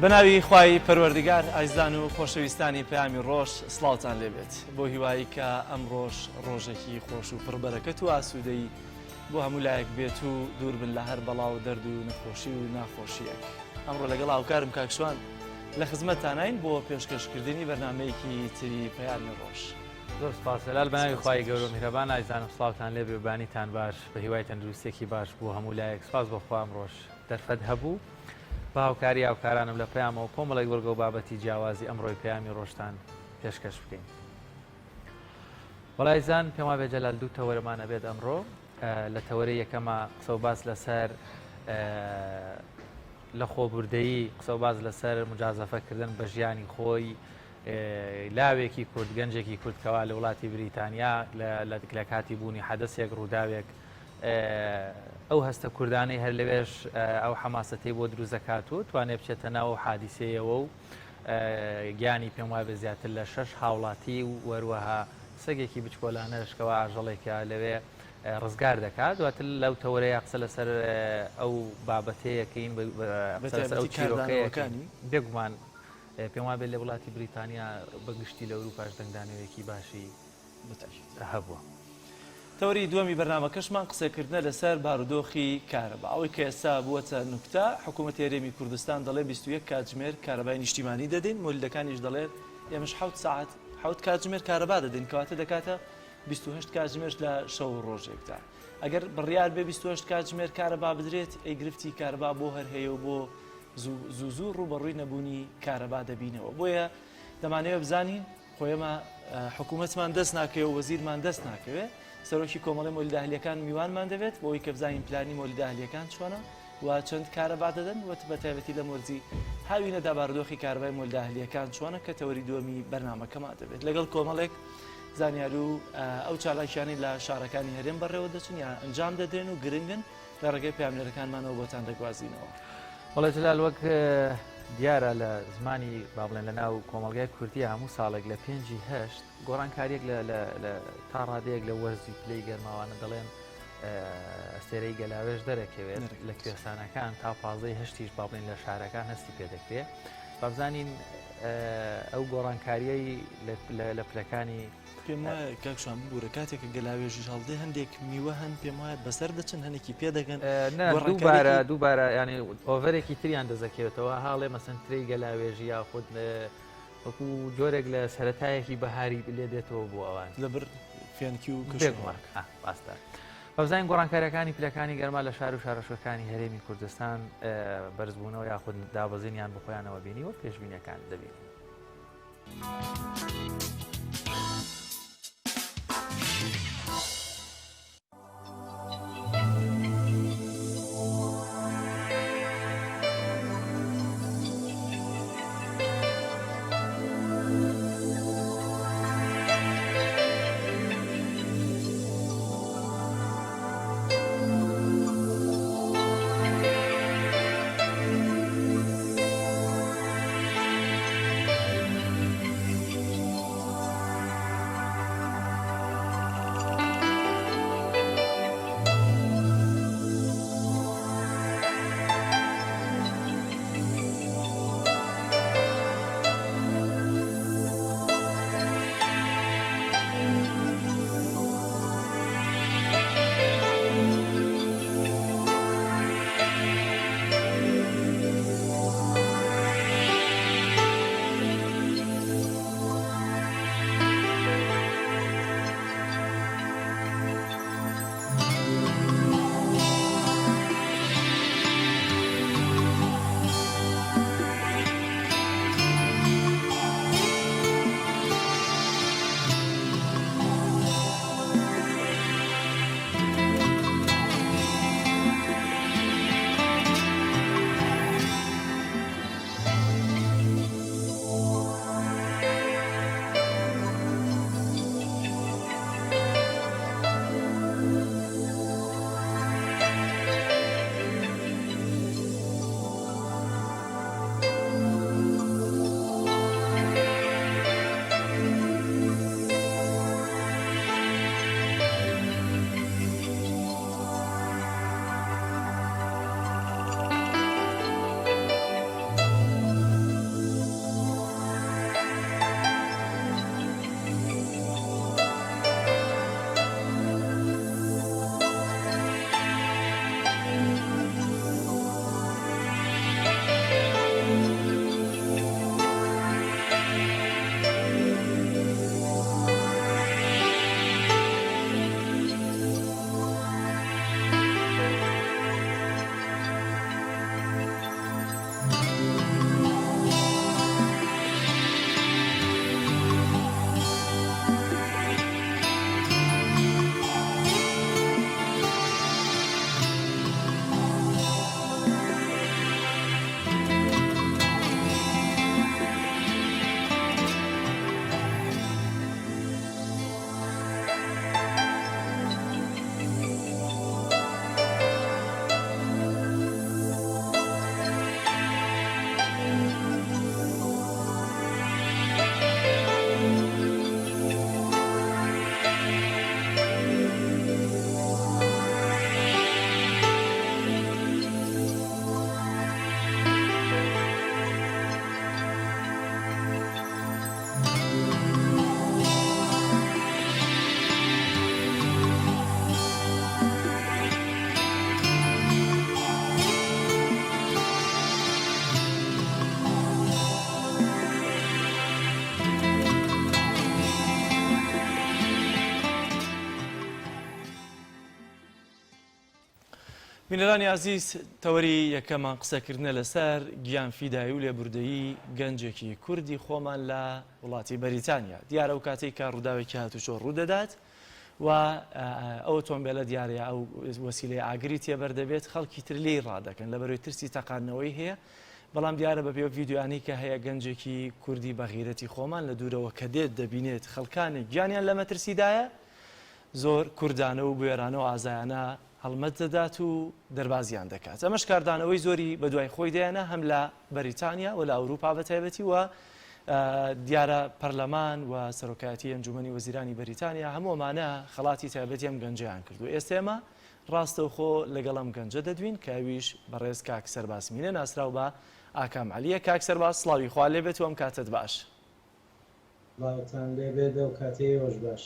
بەناوی خوای پەروەردگار ئایزان و خۆشەویستانی پەیامی ڕۆژ سڵاوتان لێبێت بۆ هیوایی کە ئەم ڕۆژ ڕۆژێکی خۆش و پڕبەرەکەت و ئاسوودەی بۆ هەموو لایەک بێت و دوور بن لە هەر بەڵا و دەرد و نەخۆشی و ناخۆشیەک ئەمڕۆ لەگەڵ هاوکارم کاک شوان لە خزمەتتانین بۆ پێشکەشکردنی بەرنمەیەکی تری پەیامی ڕۆژ. زۆر سپاس جەلال بەناوی خوای گەورە و میهرەبان ئازیزانم سڵاوتان لێبێ و بەیانیتان باش بە هیوای تەندروستیەکی باش بۆ هەموو لایەک سپاس بۆ خوا ئەمڕۆش دەرفەت هەبوو بە هاوکاری هاوکارانم لە پەیامەوە کۆمەڵێک بڕگە و بابەتی جیاوازی ئەمڕۆی پەیامی ڕۆژتان پێشکەش بکەین. وەڵا ئازیزان پێم وابێ جەلال دوو تەوەرەمان ئەبێت ئەمڕۆ لە تەوەرەی یەکەما قسە و باس لەسەر لە خۆبوردەیی قسە و باس لەسەر مجازەفەکردن بە ژیانی خۆی لاوێکی کورد گەنجێکی کورد کەوا لە وڵاتی بریتانیا لە کاتی بوونی حەدەسێک ڕووداوێک ئەو هەستە کوردانەی هەر لەوێش ئەو حەماسەتەی بۆ دروست دەکات و توانێ بچێتە ناو حادیسەیەوە و گیانی پێم وابێ زیاتر لە شەش هاوڵاتی و وەروەها سەگێکی بچکۆلانەش کەوا ئاژەڵێکە لەوێ ڕزگار دەکات دواتر لەو تەوەرەیە قسە لەسەر ئەو بابەتەیەکەین ئەو چیرۆکەکانی بێگومان پێم وابێت لە وڵاتی بریتانیا بە گشتی لە ئەوروپاش دەنگدانەوەیەکی باشی هەبووە. تەوەری دووەمی بەرنامەکەشمان قسەکردنە لەسەر بارودۆخی کارەبا. ئەوەی کە ئێستا بووەتە نوکتە، حکوومەتی هەرێمی کوردستان دەڵێ 21 کاتژمێر کارەبای نیشتیمانی دەدەین، مۆلیدەکانیش دەڵێت ئێمەش حەوت سەعات حەوت کاتژمێر کارەبا دەدەین، کەواتە دەکاتە 28 کاتژمێر لە شەو و ڕۆژێکدا. ئەگەر بڕیار بێ 28 کاتژمێر کارەبا بدرێت، ئەی گرفتی کارەبا بۆ هەر هەیە و بۆ زوو زوو ڕووبەڕووی نەبوونی کارەبا دەبینەوە. بۆیە دەمانەوێت بزانین خۆ ئێمە حکوومەتمان دەست ناکەوێ و وەزیرمان دەست ناکەوێ، سەرۆکی کۆمەڵەی مۆلیدە ئەهلییەکان میوانمان دەبێت بۆ ئەوەی کە بزانین پلانی مۆلیدە ئەهلییەکان چۆنە و چەند کارەبا دەدەن و بە تایبەتی لەم وەرزی هاوینەدا بارودۆخی کارەبای مۆلیدە ئەهلییەکان چۆنە کە تەوەری دووەمی بەرنامەکەمان دەبێت لەگەڵ کۆمەڵێک زانیاری و ئەو چالاکیانەی لە شارەکانی هەرێم بەڕێوە دەچن یا ئەنجام دەدرێن و گرنگن لە ڕێگەی پەیامنێرەکانمانەوە بۆتان دەگوازینەوە. بەڵێ جەلال وەک دیارە لە زمانی با بڵێن لە ناو کۆمەڵگای کوردیە هەموو ساڵێک لە پێنجی هەشت گۆڕانکاریەک لە تا ڕادەیەک لە وەرزی پلەی گەرماوانە دەڵێن ئەستێرەی گەلاوێژ دەرەکەوێت لە کوێستانەکان تا پازدەی هەشتیش با بڵێن لە شارەکان هەستی پێدەکرێت بابزانین ئەو گۆڕانکاریەی لە پلەکانی پێم وایە کاک شوان ببورە کاتێک کە گەلاوێژیش هەڵدێ هەندێک میوە هەن پێم وایە بەسەر دەچن هەنێکی پێ دەگەن دووبارە دووبارە ینی ئۆڤەرێکی تریان دەزەکەوێتەوە هاڵێ مەسەن ترەی گەلاوێژی یاخود وەکو جۆرێک لە سەتایەکی بەهاری لێ دێتەوە بۆ ئەوان لەبەر فێنکی و کەشێکمان ڕاستە. بەبزانین گۆڕانکاریەکانی پلەکانی گەرما لە شار و شارۆچکەکانی هەرێمی کوردستان بەرزبوونەوە یاخود دابەزینیان بەخۆیانەوە بینی و پێشبینیەکان دەبینین. بینەرانی ئازیز تەوەری یەکەمان قسەکردنە لەسەر گیان فیدایی و لێبوردەیی گەنجێکی کوردی خۆمان لە وڵاتی بەریتانیا. دیارە ئەو کاتەی کە ڕووداوێکی هاتوچۆ ڕوودەدات و ئەو ئۆتۆمبێلە دیارە یا ئەو وەسیلەی ئاگری تێبەر دەبێت خەڵکی تر لێی ڕادەکەن لەبەرەوەی ترسی تەقاندنەوەی هەیە بەڵام دیارە بە پێ ڤیدیۆیانەی کە هەیە گەنجێکی کوردی بەغیرەتی خۆمان لە دوورەوە کە دێت دەبینێت خەڵکانێک گیانیان لە مەترسیدایە زۆر کوردانە و بوێرانە و ئازایانە هەڵمەت دەدات و دەربازیان دەکات. ئەمەش کاردانەوەی زۆری بەدوای خۆی دێنە هەم لە بەریتانیا و لە ئەوروپا بە تایبەتی و دیارە پەرلەمان و سەرۆکایەتی ئەنجومەنی وەزیرانی بەریتانیا هەموو ئەمانە خەڵاتی تایبەتی ئەم گەنجەیان کرد و ئێستا ئێمە ڕاستەوخۆ لەگەڵ ئەم گەنجە دەدوین کە ئەویش بەڕێز کاک سەرباز مینە ناسراو بە ئاکام عەلیە. کاک سەرباز سڵاوی خوا لێبێت و ئەم کاتەت باش. سڵاوتان لێبێت ئەو کاتەی ئێوەش باش.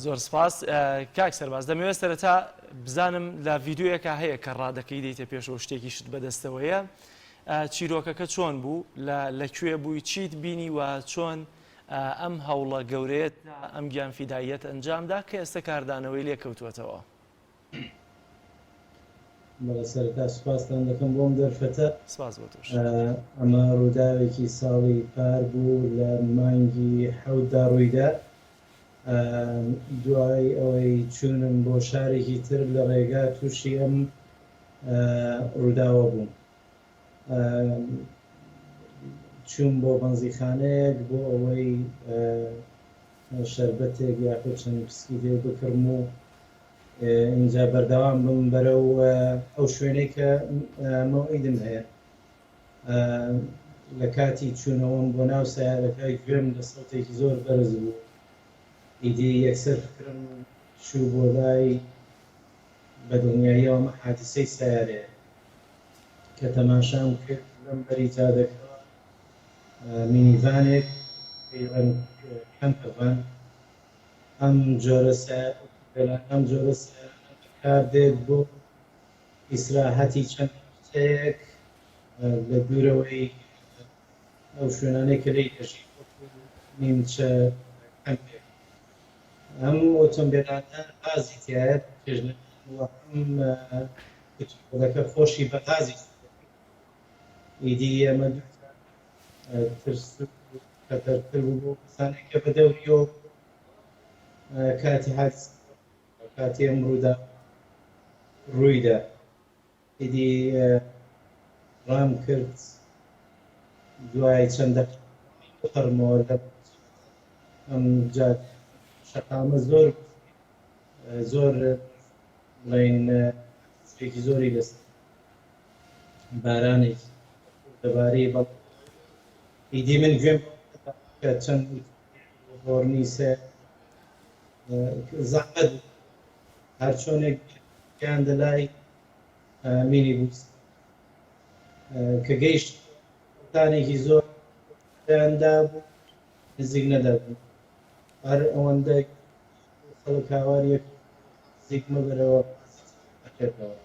زۆر سپاس کاک سەرباز دەمەوێت سەرەتا بزانم لە ڤیدیۆیەکە هەیە کە ڕادەکەی دەیتە پێشەوە شتێکی شت بەدەستەوەیە چیرۆکەکە چۆن بوو لە لەکوێ بووی چیت بینی و چۆن ئەم هەوڵە گەورەیەت ئەم گیان فیداییەت ئەنجامدا کە ئێستا کاردانەوەی لێکەوتووەتەوە؟ بەڵێ سەرەتا سوپاستان دەکەم بۆ ئەم دەرفەتە. سپاس بۆ تۆش. ئەمە ڕووداوێکی ساڵی پار بوو لە مانگی حەوتدا ڕوویدا. دوای ئەوەی چوونم بۆ شارێکی تر لە ڕێگا تووشی ئەم ڕووداوە بووم. چووم بۆ بەنزیخانەیەک بۆ ئەوەی شەربەتێک یاخود چەند پسکیتێک بکڕم و ئینجا بەردەوام بم بەرەو ئەو شوێنەی کە مەوعیدم هەیە. لە کاتی چوونەوەم بۆ ناو سەیارەکە گوێم لە سەوتێکی زۆر بەرز بوو. ئیدی یەکسەر فکرم چوو بۆ لای بە دڵنیاییەوە ئەمە حادیسەی سەیارەیە. کە تەماشام کرد لەم بەری جادەکەوە مینیڤانێک پێی ڕەنگ کەمپەرڤان ئەم جۆرە ئۆتۆمبێلانە ئەم جۆرە سەیارانە بەکاردێت بۆ ئیسراحەتی چەند هەفتەیەک لە دوورەوەی ئەو شوێنانەی کە لێی دەژین وەکو نیمچە کەمپێک ئەم ئۆتۆمبێلانە غازی تایە پێژنە و هەم ئۆتۆمبێلەکە خۆشی بە غازی ئیدی ئەمە دوو ترس و خەتەرتر بوو بۆ کەسانێک کە بە دەوریەوە کاتی حادیسە کاتی ئەم ڕوودا ڕوویدا ئیدی ڕام کرد دوای چەند دەقیقە بپەڕمەوە لە ئەم جاد شەقامە زۆر زۆر بڵین شتێکی زۆری لەسەر بارانێکی دەباری بەڵ ئیدی من گوێم کە چەند هۆرنی سێ زەحمەت هەر چۆنێک گیان دەلای مینی بوس کە گەیشت تانێکی زۆر یاندا بوو نزیک نەدەبوو هەر ئەوەندە خەڵک هاواریەک نزیک مەبەرەوە دەکرێتەوە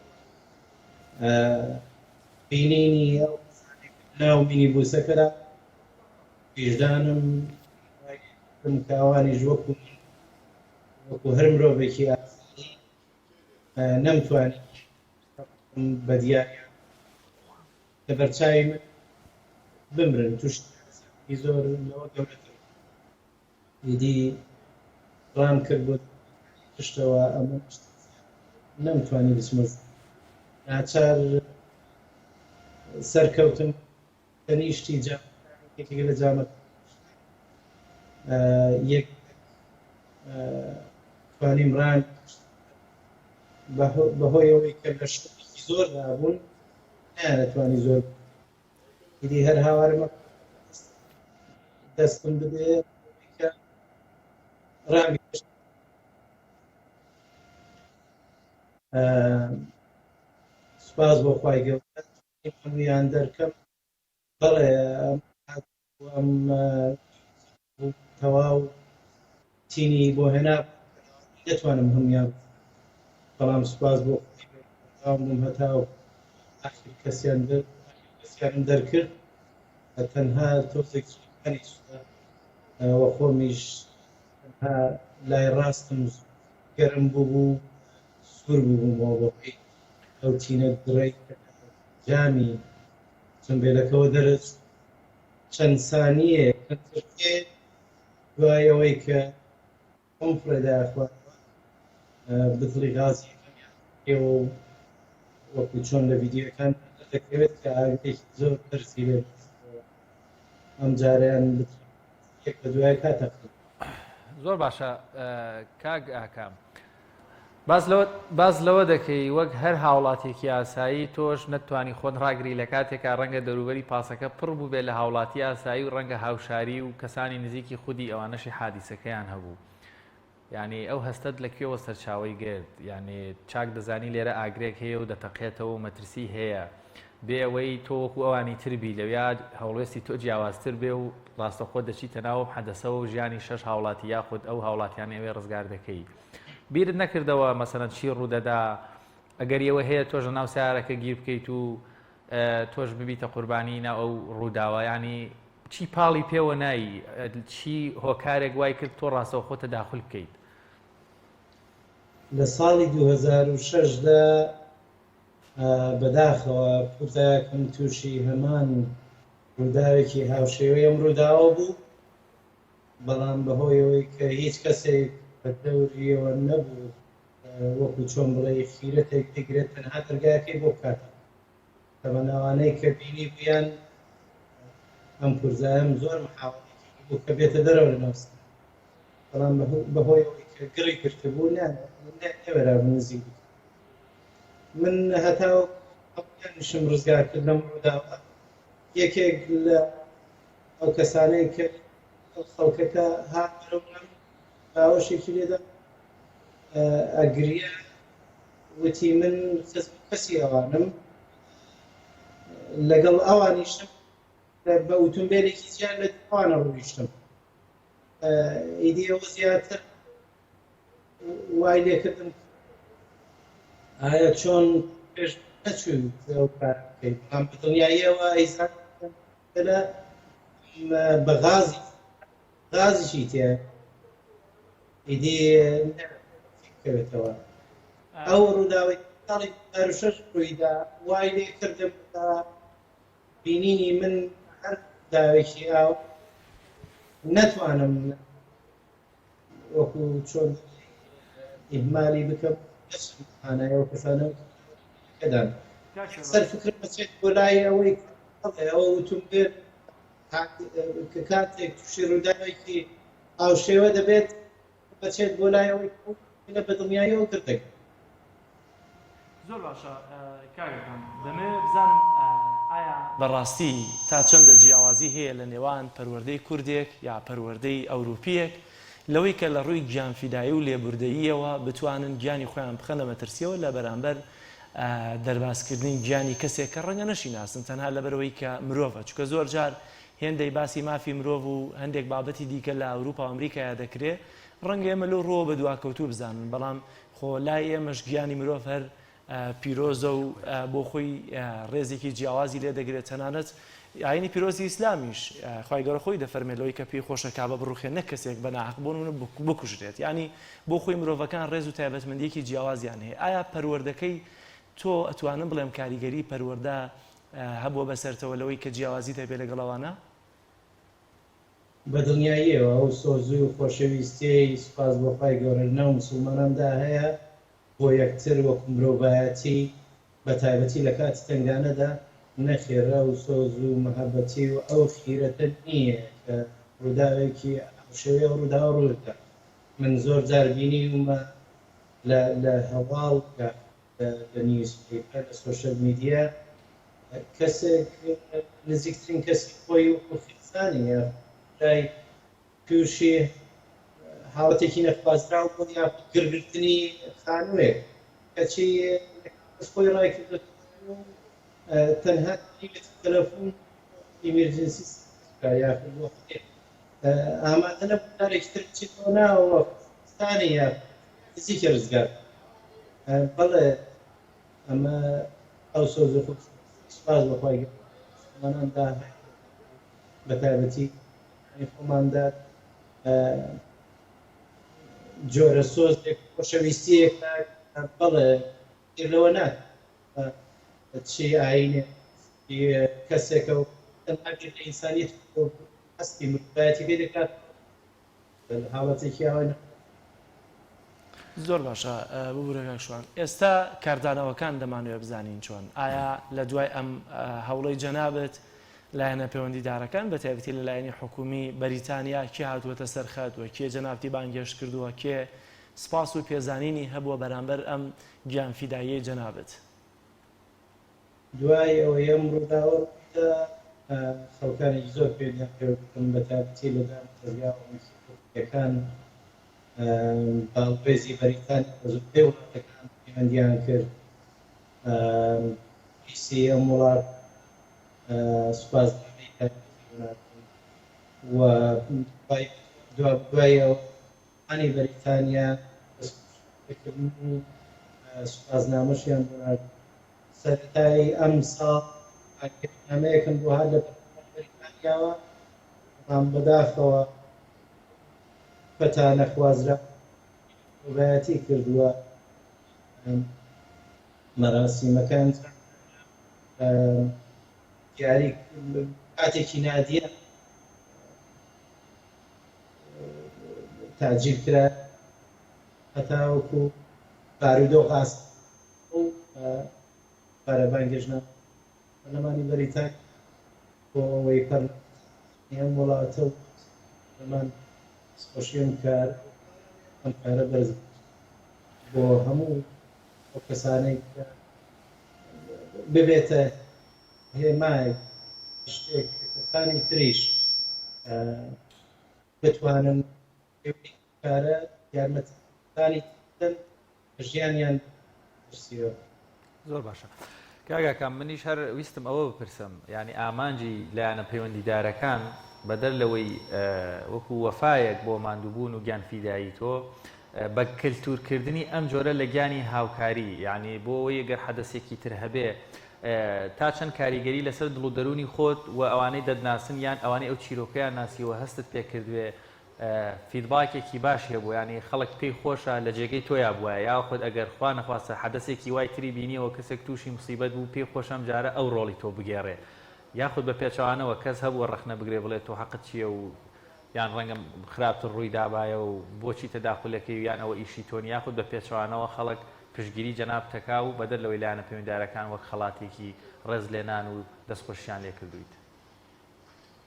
بینینی ئەو ناو مینی بوسەکەدا ویژدانم کە ئەوانیش وەکو من وەکو هەر مرۆڤێکی ئاسایی نەمتوانی بە دیاریان لە بەرچاوی من بمرن توش زۆر لەوە گەورەتر ئیدی ڕام کرد بۆ پشتەوە ئەمە نەمتوانی بچمە ناچار سەرکەوتم تەنیشتی جام یەکێک لە جامە یەک توانیم ڕان بەهۆی ئەوەی کە لە شتێکی زۆر دابوون نەیانەتوانی زۆر ئیدی هەر هاوارمە دەستم بدێ کە ڕام سوپاس بۆ خوای گەورە هەموویان دەرکەم بەڵێ ئەم تەواو تینی بۆ هێنا دەتوانم هەمویان بەڵام سوپاس بۆ بووم هەتاو ئاخر کەسیان کەسیانم دەرکرد تەنها تۆزێک وە خۆمیش تەنها لای ڕاستم گەرم بوو بوو سوور بوومەوە بۆ خۆی. ئەو تینە گڕەی کە جامی ئۆتۆمبێلەکەوە دەرەچوو چەند سانیەیەک چەند چرکەیەک دوای ئەوەی کە خۆم فڕێدایە خوارەوە بتڵی غازی یەکەمیان پێوە و وەکو چۆن لە ڤیدیۆکان دەردەکەوێت کە ئاگرێکی زۆر بەرزی لێ ئەم جارەیان یەک بە دوای کاتەقی. زۆر باشە کاک ئاکام باس لەوە باس لەوە دەکەی وەک هەر هاوڵاتێکی ئاسایی تۆش نەتوانی خۆت ڕاگری لە کاتێکا ڕەنگە دەوروبەری پاسەکە پڕ بووبێ لە هاوڵاتی ئاسایی و ڕەنگە هاوشاری و کەسانی نزیکی خودی ئەوانەشی حادیسەکەیان هەبوو یعنی ئەو هەستەت لە کوێوە سەرچاوەی گرت یعنی چاک دەزانی لێرە ئاگرێک هەیە و دەتەقێتەوە و مەترسی هەیە بێ ئەوەی تۆ وەکو ئەوانی تر بی لەویا هەوڵوێستی تۆ جیاوازتر بێ و ڕاستەوخۆ دەچیتە ناو ئەم حەدەسەوە و ژیانی شەش هاوڵاتی یاخود ئەو هاوڵاتیانەی ئەوێ ڕزگار دەکەی بیرت نەکردەوە مەسەلەن چی ڕوودەدا ئەگەری ئەوە هەیە تۆش لەناو سیارەکە گیر بکەیت و تۆش ببیتە قوربانی ناو ئەو ڕووداوە ینی چی پاڵی پێوە نایی چی هۆکارێک وای کرد تۆ ڕاستەوخۆ تەداخل بکەیت؟ لە ساڵی 2006 دا بەداخەوە پورزایەکم تووشی هەمان ڕووداوێکی هاوشێوەی ئەم ڕووداوە بوو، بەڵام بەهۆی ئەوەی کە هیچ کەسێک بە دەوریەوە نەبوو وەکو چۆن بڵێی خیرەتێک بگرێت تەنها دەرگاکەی بۆ بکاتەوە تەبەن ئەوانەی کە بینیبوویان ئەم پورزایەم زۆر محاوەلەی کردبوو کە بێتە دەرەوە لە ناو سەرا بەڵام بەهۆی ئەوەی کە گڕی گرتبوو نەوێرابوو نزیک بکەم من هەتاو هەموویانیشم ڕزگار کرد لەم ڕووداوە یەکێک لە ئەو کەسانەی کە خەڵکەکە هات بەرەو من باوەشێکی لێدا ئەگریا وتی من خزم کەسی ئەوانم لەگەڵ ئەوانیشم بە ئوتومبێلێکی جیا لە ئەوانە ڕۆیشتم ئیدی ئەوە زیاتر وای لێکردم ئایا چۆن پێش نەچووی ئەو کار بکەیت بەڵام بە دڵنیاییەوە ئەیزان بە غازی غازیشی تێ ئیدی بکەوێتەوە ئەو ڕووداوی ساڵی 2006 ڕوویدا وای لێ کردم کە بینینی من هەر داوێکی ئاو نەتوانم وەکو چۆن ئیهمالی بکەم هانای ئەو کەسانە کەدان سەر فکر بچێت بۆ لای ئەوەی ئەوە وتم بێت کە کاتێک تووشی ڕووداوێکی هاوشێوە دەبێت بچێت بۆ لای ئەوەی لە بە دڵنیاییەوە گردێک. زۆر باشە کاک ئەکرەم دەمەوێت بزانم ئایا بەڕاستی تا چەندە جیاوازی هەیە لە نێوان پەروەردەی کوردێک یا پەروەردەی ئەوروپییەک لەوەی کە لە ڕووی گیانفیدایی و لێبوردەییەوە بتوانن گیانی خۆیان بخەنە مەترسیەوە لە بەرامبەر دەربازکردنی گیانی کەسێک کە ڕەنگە نەشیناسن تەنها لەبەرئەوەی کە مرۆڤە چونکە زۆر جار هێندەی باسی مافی مرۆڤ و هەندێک بابەتی دیکە لە ئەوروپا و ئەمریکایا دەکرێ ڕەنگە ئێمە لەو ڕووەوە بە دواکەوتوو بزانن بەڵام خۆ لای ئێمەش گیانی مرۆڤ هەر پیرۆزە و بۆ خۆی ڕێزێکی جیاوازی لێ دەگرێت تەنانەت ئاینی پیرۆزی ئیسلامیش خوای گەورە خۆی دەفەرمێت لەوەی کە پێی خۆشە کابە بڕوخێن نەک کەسێک بە ناحەق بۆ نمونە بکوژرێت یانی بۆ خۆی مرۆڤەکان ڕێز و تایبەتمەندیەکی جیاوازیان هەیە ئایا پەروەردەکەی تۆ ئەتوانم بڵێم کاریگەری پەروەردە هەبووە بەسەرتەوە لەوەی کە جیاوازیت هەبێ لەگەڵ ئەوانە؟ بە دڵنیاییەوە ئەو سۆز و خۆشەویستیەی سوپاس بۆ خوای گەورە لەناو موسوڵماناندا هەیە بۆ یەکتر وەکو مرۆڤایەتی بە تایبەتی لە کاتی تەنگانەدا نەخێر ئەو سۆز و مەهەبەتی و ئەو خیرەتە نییە کە ڕووداوێکی هاوشێوەی ئەو ڕووداوە ڕووبدا من زۆر جار بینیومە لە لە هەواڵ لە لە news paper لە social media کەسێک نزیکترین کەسی خۆی وەکو خێزانی یاخود برای تووشی حاڵەتێکی نەخوازراو بوون یاخود گڕگرتنی خانووێک کەچی خۆی ڕایکردووە تەنها تەلەفۆن emergency یاخود بۆ ئامادە نەبوو جارێکی تر بچێتەوە ناوەوە ستانی یا نزیکی ڕزگار بەڵێ ئەمە ئەو سۆز و سوپاس بۆ خوای گەورە مسوڵماناندا هەیە بە تایبەتی خۆماندا جۆرە سۆزێک خۆشەویستیەکە بەڵێ بیر لەوە ناکەم. چی ئاینێ کەسێکە و تەنها بیر لە ئینسانیەت هەستی مرۆڤایەتی پێ دەکات حاڵەتێکی ئاوای زۆر باشە ببورە کاک شوان ئێستا کاردانەوەکان دەمانەوێت بزانین چۆن ئایا لە دوای ئەم هەوڵەی جەنابت لایەنە پەیوەندیدارەکان بە تایبەتی لە لایەنی حکومی بەریتانیا کێ هاتووەتە سەر خەت و کێ جەنابتی بانگهێشت کردووە کێ سپاس و پێزانینی هەبووە بەرامبەر ئەم گیانفیداییەی جەنابت؟ دوای ئەوەی ئەم ڕووداوە ڕوویدا، خەڵکانێکی زۆر پەیوەندییان پێوە کردم، بە تایبەتی لە دامودەزگا حکومییەکان، باڵوێزی بەریتانیا لە زۆربەی وڵاتەکان پەیوەندییان کرد، پۆلیسی ئەم وڵات سوپاسنامەی تایبەتی بۆ ناردم و دوابەدوای ئەوە پەرلەمانی بەریتانیا دەستخۆشی لێکردن و سوپاسنامەشیان بۆ ناردم. سەرەتای ئەمساڵ بانگهێشتنامەیەکم بۆ هات لە پەرلەمانی بەریتانیاوە، بەڵام بەداخەوە پەتا نەخوازراوەکە مرۆڤایەتی کردووە، مەراسیمەکە ئەنجام نەدرا. دیاری کاتێکی نادیار تاجیل کرا هەتاوەکو بارودۆخ ئاست و پارە بانگێژنامە پەرلەمانی بەریتانیا بۆ ئەوەی پەرلەمانی ئەم وڵاتە و پەرلەمان دەستخۆشی ئەم کار ئەم کارە بەرز بۆ هەموو ئەو کەسانەی کە ببێتە هێمایەک شتێک کە کەسانی تریش بتوانن کارە یارمەتیدانی بدەن کە ژیانیان ترسیوە. زۆر باشە کاک ئاکام منیش هەر ویستم ئەوە بپرسم یانی ئامانجی لایەنە پەیوەندیدارەکان بەدەر لەوەی وەکو وەفایەک بۆ ماندووبوون و گیان فیدایی تۆ بە کەلتورکردنی ئەم جۆرە لە گیانی هاوکاری یعنی بۆ ئەوەی گەر حەدەسێکی تر هەبێ تا چەند کاریگەری لەسەر دڵ و دەروونی خۆت و ئەوانەی دەتناسن یان ئەوانەی ئەو چیرۆکەیان ناسیوە هەستت پێکردوێ feedback ێکی باشی هەبوو یانی خەڵک پێی خۆشە لە جێگەی تۆیا بوایە یاخود ئەگەر خوا نەخواستە حەدەسێکی وای تری بینیەوە کەسێک تووشی موسیبەت بوو پێی خۆشە ئەم جارە ئەو ڕۆڵی تۆ بگێڕێ یاخود بە پێچەوانەوە کەس هەبووە ڕەخنە بگرێ بڵێ تۆ حەقت چییە و یان ڕەنگە خراپتر ڕووی دابایە و بۆچی تەداخولەکەی و یان ئەوە ئیشی تۆ نیە یاخود بە پێچەوانەوە خەڵک پشتگیری جەنابتەکا و بەدەر لەوەی لایەنە پەیوەندیدارەکان وەک خەڵاتێکی ڕێزلێنان و دەستخۆشیان لێکردوویت.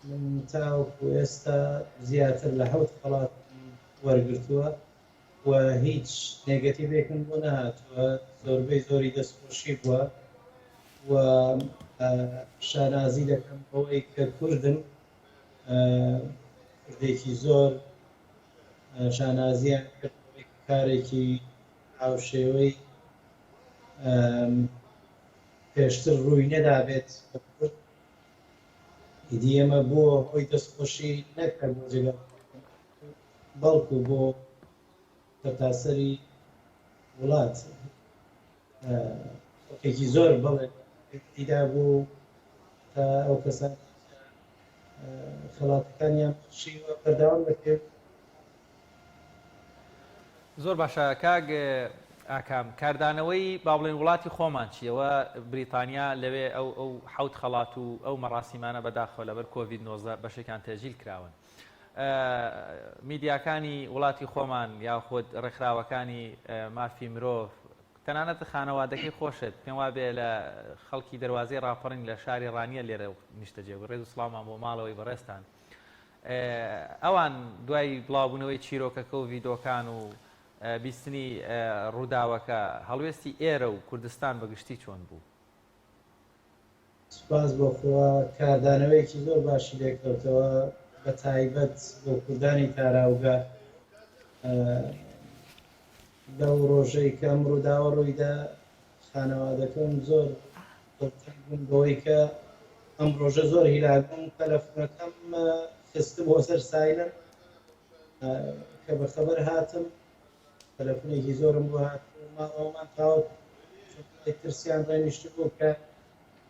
من تاوەکو ئێستا زیاتر لە حەوت خەڵاتم وەرگرتووە و هیچ negative ێکم بۆ نەهاتووە، زۆربەی زۆری دەستخۆشی بووە و شانازی دەکەم بەوەی کە کوردم، کوردێکی زۆر شانازیان کرد بەوەی کە کارێکی هاوشێوەی پێشتر ڕووی نەدابێت بە کورد. ئیدی ئێمە بووە هۆی دەستخۆشی نەک هەر بۆ جێگا بەڵکو بۆ سەرتاسەری وڵات خەڵکێکی زۆر بەڵێ دیدا بوو تا ئەو کەسان خەڵاتەکانیان بەخشیوە بەردەوام دەکرێت. زۆر باشە کاک ئاکام کاردانەوەی با بڵێن وڵاتی خۆمان چیەوە بریتانیا لەوێ ئەو ئەو حەوت خەڵات و ئەو مەڕاسیمانە بەداخەوە لەبەر کۆڤید 19 بەشێکیان تەجیل کراون میدیاکانی وڵاتی خۆمان یاخود ڕێکخراوەکانی مافی مرۆڤ تەنانەت خانەوادەکەی خۆشت پێم وابێ لە خەڵکی دەروازەی ڕاپەڕین لە شاری ڕانیە لێرە نیشتەجێ بوو ڕێز و سڵاومان بۆ ماڵەوەی بەڕێزتان ئەوان دوای بڵاوبوونەوەی چیرۆکەکە و ڤیدۆکان و بیستنی ڕووداوەکە هەڵوێستی ئێرە و کوردستان بە گشتی چۆن بوو؟ سوپاس بۆ خوا کاردانەوەیەکی زۆر باشی لێکەوتەوە بە تایبەت بۆ کوردانی تاراوگە لەو ڕۆژەی کە ئەم ڕووداوە ڕوویدا خانەوادەکەم زۆر دڵتەنگ بوون بەوەی کە ئەم ڕۆژە زۆر هیلاک بووم تەلەفونەکەم خستبووە سەر silent کە بە خەبەر هاتم تەلەفونێکی زۆرم بۆ هات ماڵەوەمان تاوە ترسیان ڕێنیشتبوو کە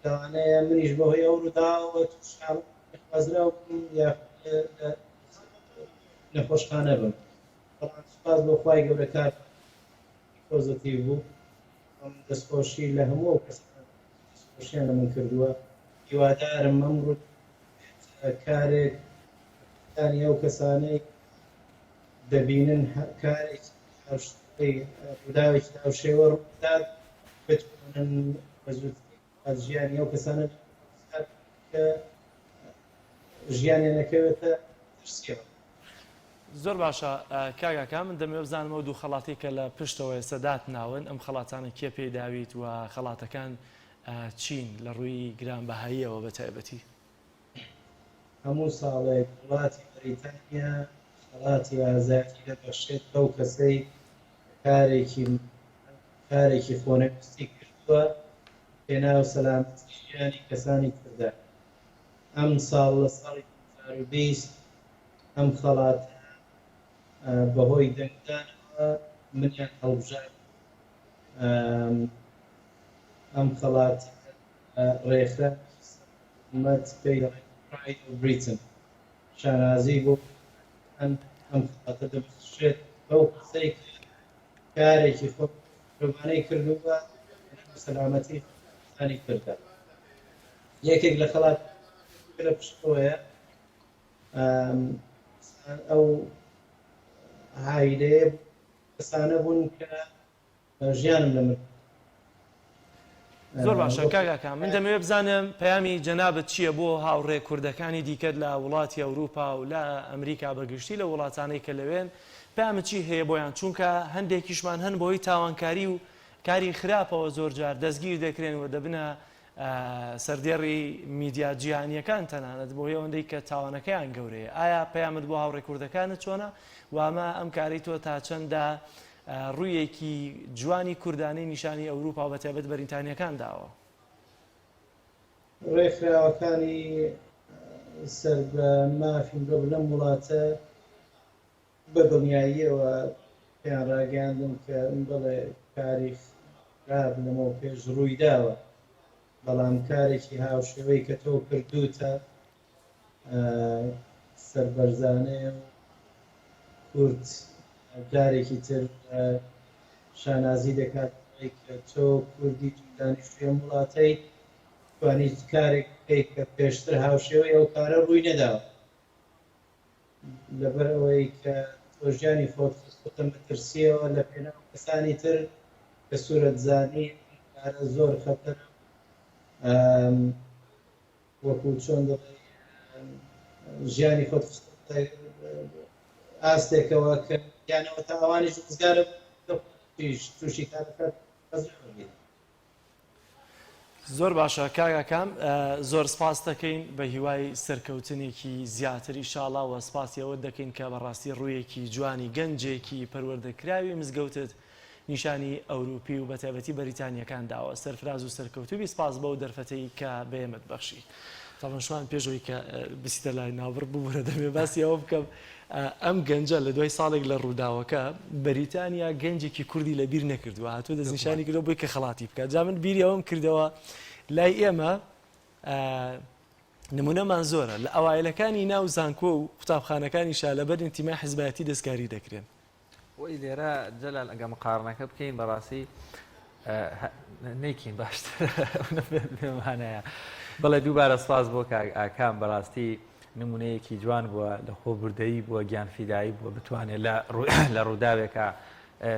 لەوانەیە منیش بەهۆی ئەو ڕووداوەوە تووش خوازراو بم یا نەخۆشخانە بم بەڵام سوپاس بۆ خوای گەورە کار positive بوو. دەستخۆشی لە هەموو ئەو کەسانە دەستخۆشیان لە من کردووە. هیوادارم ئەم ڕووداوە کارێک بەکانی ئەو کەسانەی دەبینن کارێکی هاوشێوەی ڕووداوێکی هاوشێوە ڕوودات بتوانن بە زووترین کات ژیانی ئەو کەسانە ڕزگار بکەن کە ژیانیان ئەکەوێتە مەترسیەوە. زۆر باشە کاک ئاکام من دەمەوێت بزانم ئەو دوو خەڵاتەی کە لە پشتەوە ئێستا داتناون ئەم خەڵاتانە کێ پێی داویت و خەڵاتەکان چین لە ڕووی گرانبەهاییەوە بە تایبەتی؟ هەموو ساڵێک وڵاتی بەریتانیا خەڵاتی ئازایەتی دەبەخشێت بەو کەسەی کارێکی کارێکی خۆنەویستی کردووە پێناو سەلامەتی ژیانی کەسانی تردا. ئەمساڵ لە ساڵی 2020 ئەم خەڵاتە بەهۆی دەنگدانەوە منیان هەڵبژارد. ئەم خەڵاتە ڕێکخراوێکی سەر بە حکومەت پێی دەڵێن Pride of Britain، شانازی بۆ بەریتانییەکان ئەم خەڵاتە دەبەخشرێت بەو کەسەی کە کارێکی خۆمرۆڤانەی کردووە لەپێناو سەلامەتی خەڵکانی تردا. یەکێک لە خەڵاتەکان کە لە پشتەوەیە ئەو عایلەیە کەسانە بوون کە ژیانم لە مردن. زۆر باشە کاک ئاکام من دەمەوێت بزانم پەیامی جەنابت چییە بۆ هاوڕێ کوردەکانی دیکەت لە وڵاتی ئەوروپا و لە ئەمریکا بە گشتی لە وڵاتانەی کە لەوێن پەیامت چی هەیە بۆیان چونکە هەندێکیشمان هەن بۆی تاوانکاری و کاری خراپەوە زۆر جار دەستگیر دەکرێن و دەبنە سەردێڕی میدیا جیهانیەکان تەنانەت بۆ ئەوەندەی کە تاوانەکەیان گەورەیە ئایا پەیامت بۆ هاوڕێ کوردەکانت چۆنە و ئەمە ئەم کارەی تۆ تا چەندە ڕوویەکی جوانی کوردانەی نیشانی ئەوروپا و بەتایبەت بەریتانیەکان داوە؟ ڕێکخراوەکانی سەر بە مافی مرۆڤ لەم وڵاتە بە دڵنیاییەوە پێیان ڕاگەیاندم کە بەڵێ کاری خراپ لەمەو پێش ڕوویداوە، بەڵام کارێکی هاوشێوەی کە تۆ کردووتە سەربەرزانەیە و کورد جارێکی تر شانازی دەکات بەوەی کە تۆ کوردی دانیشتووی ئەم وڵاتەی توانیت کارێک بکەیت کە پێشتر هاوشێوەی ئەو کارە ڕووی نەداوە. لەبەر ئەوەی کە تۆ ژیانی خۆت خستۆتە مەترسیەوە لە پێناو کەسانی تر کە سورەت زانی ئەم کارە زۆر خەتەرە وەکو چۆن دەڵێی ژیانی خۆت خستۆتە ئاستێکەوە کە یانەوە تا ئەوانیش ڕزگارە تووشی کارەکەت بەزەبیت. زۆر باشە کاک ئاکام زۆر سپاست دەکەین بە هیوای سەرکەوتنێکی زیاتر ئیشاڵا وە سپاسی ئەوەت دەکەین کە بەڕاستی ڕوویەکی جوانی گەنجێکی پەروەردەکراوی مزگەوتت نیشانی ئەوروپی و بەتایبەتی بەریتانیەکان داوە سەرفراز و سەرکەوتوبی سپاس بەو دەرفەتەی کە بە ئێمەت بەخشی. تاڵان شوان پێش ئەوەی کە بچیتە لای ناوبڕ ببورە دەمێ باسی ئەوە بکەم ئەم گەنجە لە دوای ساڵێک لە ڕووداوەکە بەریتانیا گەنجێکی کوردی لە بیر نەکردووە هاتووە دەستنیشانی کردووە بۆی کە خەڵاتی بکات جا من بیری ئەوەم کردەوە لای ئێمە نمونەمان زۆرە لە ئەوایلەکانی ناو زانکۆ و قوتابخانەکانی شا لەبەر ئینتیمای حزبایەتی دەستکاری دەکرێن. وەی لێرە جەلال ئەگە مقارنەکە بکەین بەڕاستی نەیکەین باشتر بێمانایە بەڵێ دووبارە سپاس بۆ کاک ئاکام بەڕاستی نمونەیەکی جوان بووە لە خۆ بردەیی بووە گیان فیدایی بووە بتوانێت لە ڕووداوێکە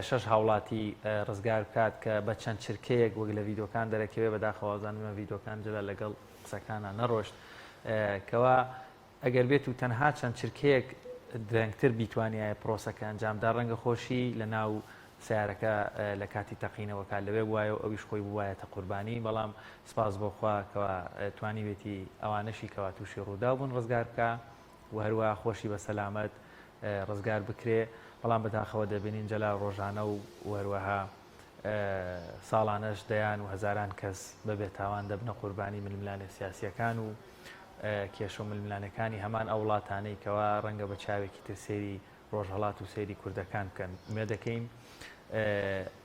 شەش هاوڵاتی ڕزگار بکات کە بە چەند چرکەیەک وەک لە ڤیدۆکان دەرەکەوێ بەداخەوازانمە ڤیدۆکان جلە لەگەڵ قسەکانە نەڕۆشت کەوا ئەگەر بێت و تەنها چەند چرکەیەک درەنگتر بیتوانیایە پرۆسەکە ئەنجامدا ڕەنگە خۆشی لە ناو سەیارەکە لە کاتی تەقینەوەکە لەوێ بوایە و ئەویش خۆی بوایەتە قوربانی بەڵام سپاس بۆ خوا کەوا توانیوێتی ئەوانەشی کەوا تووشی ڕووداو بوون ڕزگار بکا و هەروەها خۆشی بە سەلامەت ڕزگار بکرێ بەڵام بەداخەوە دەبینین جەلال ڕۆژانە و هەروەها ساڵانەش دەیان و هەزاران کەس بە بێتاوان دەبنە قوربانی ململانێ سیاسییەکان و کێشە و ململانێکانی هەمان ئەو وڵاتانەی کەوا ڕەنگە بە چاوێکی تر سەیری ڕۆژهەڵات و سەیری کوردەکان بکەن. ئومێد دەکەین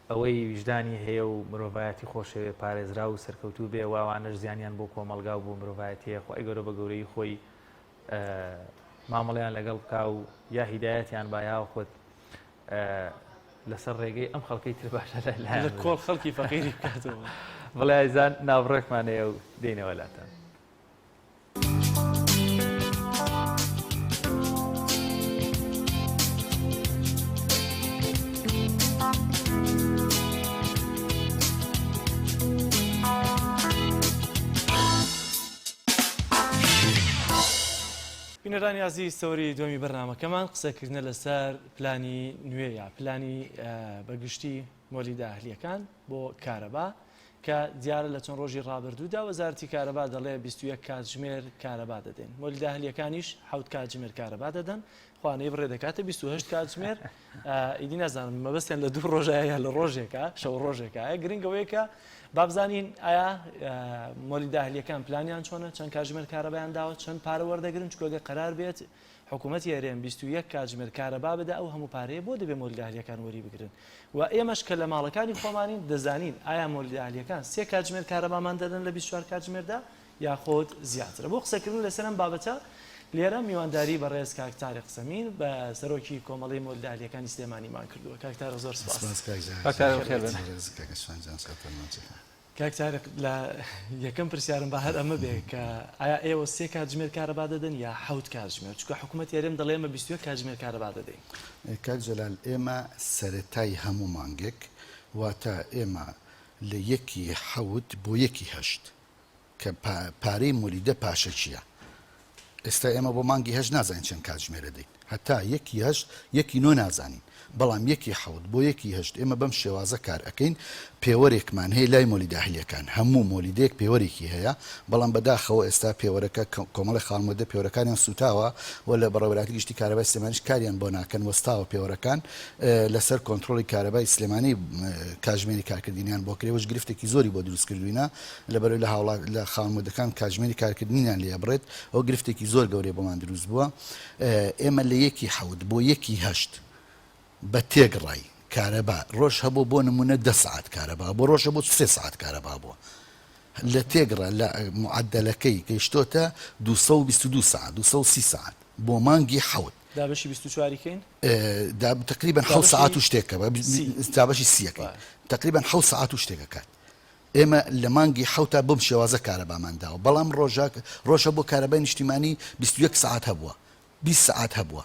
ئەوەی ویژدانی هەیە و مرۆڤایەتی خۆشەوێ پارێزراو و سەرکەوتوو بێ و ئەوانەش زیانیان بۆ کۆمەڵگا و بۆ مرۆڤایەتی هەیە خوای گەورە بە گەورەیی خۆی مامەڵەیان لەگەڵ بکا و یا هیدایەتیان با یاخود. لەسەر ڕێگەی ئەم خەڵکەی تر باشە لە لایان لە کۆڵ خەڵکی فەقیری بکاتەوە. بەڵێ ئازیزان ناوبڕێکمان هەیە و دێینەوە لاتان. بینەرانی ئازیز تەوەری دووەمی بەرنامەکەمان قسەکردنە لەسەر پلانی نوێ یا پلانی بەگشتی مۆلیدە ئەهلیەکان بۆ کارەبا کە دیارە لە چەند ڕۆژی ڕابردوودا وەزارەتی کارەبا دەڵێ 21 کاتژمێر کارەبا دەدەین مۆلیدە ئەهلیەکانیش حەوت کاتژمێر کارەبا دەدەن خوانەی بڕێ دەکاتە 28 کاتژمێر ئیدی نازانم مەبەستیان لە دوو ڕۆژایە یا لە ڕۆژێکە شەو ڕۆژێکە گرنگ ئەوەیە کە بابزانین ئایا مۆلیدە ئەهلیەکان پلانیان چۆنە چەند کاتژمێر کارەبایان داوە چەند پارە وەردەگرن چونکە قەرار بێت حکوومەتی هەرێم 21 کاتژمێر کارەبا بدا ئەو هەموو پارەیە بۆ دەبێ مۆلیدە ئەهلیەکان وەری بگرن و ئێمەش کە لە ماڵەکانی خۆمانین دەزانین ئایا مۆلیدە ئەهلیەکان سێ کاتژمێر کارەبامان دەدەن لە 24 کاتژمێردا یاخود زیاترە. بۆ قسەکردن لەسەر ئەم بابەتە لێرە میوانداری بەڕێز کاک تاریق سەمیر بە سەرۆکی کۆمەڵەی مۆلیدە ئەهلیەکانی سلێمانیمان کردووە. کاک تاریق زۆر سپاس. سپاس کاک جان. کاک تاریق بەخێر بێن. ڕێز کاک ئەشفان جان سەرتان ماچ دەکەم. کاک تاریق لە یەکەم پرسیارم با هەر ئەمە بێ کە ئایا ئێوە سێ کاتژمێر کارەبا دەدەن یا حەوت کاتژمێر؟ چونکە حکوومەتی هەرێم دەڵێ ئێمە 21 کاتژمێر کارەبا دەدەین. کاک جەلال ئێمە سەرەتای هەموو مانگێک واتە ئێمە لە یەکی حەوت بۆ یەکی هەشت کە پارەی مۆلیدە پاشەکیە ئێستا ئێمە بۆ مانگی هەشت نازانین چەند کاتژمێرە دەین هەتا یەکی هەشت یەکی نۆ نازانین بەڵام یەکی حەوت بۆ یەکی هەشت ئێمە بەم شێوازە کار ئەکەین پێوەرێکمان هەیە لای مۆلیدە ئەهلیەکان هەموو مۆلیدەیەک پێوەرێکی هەیە بەڵام بەداخەوە ئێستا پێوەرەکە کۆمەڵی خاڵمۆدە پێوەرەکانیان سوتاوە و لە بەڕێوەبەرایەتی گشتی کارەبای سلێمانیش کاریان بۆ ناکەن وەستاوە پێوەرەکان لەسەر کۆنترۆڵی کارەبای سلێمانی کاژمێری کارکردنیان بۆ کرێ وەش گرفتێکی زۆری بۆ دروست کردوینە لەبەرئەوەی لە هاوڵا لە خاوەن مۆدەکان کاتژمێری کارکردنیان لێ ئەبڕێت ئەوە گرفتێکی زۆر گەورەی بۆمان دروست بووە ئێمە لە یەکی حەوت بۆ یەکی هەشت بە تێکڕای کارەبا ڕۆژ هەبوو بۆ نمونە دە سەعات کارەبا بۆ ڕۆژ هەبوو سێ سەعات کارەبا بووە لە تێگڕا لە معدلەکەی گەیشتۆتە 222 سەعات 230 سەعات بۆ مانگی حەوت دابەشی 24 کەین تقریبا حەوت سەعات و شتێکە دابەشی سیەکەی تقریبا حەوت سەعات و شتێکە کات ئێمە لە مانگی حەوتا بەم شێوازە کارەبامان داوە، بەڵام ڕۆژە ڕۆژ هەبووە کارەبای نیشتیمانی 21 سەعات هەبووە، 20 سەعات هەبووە،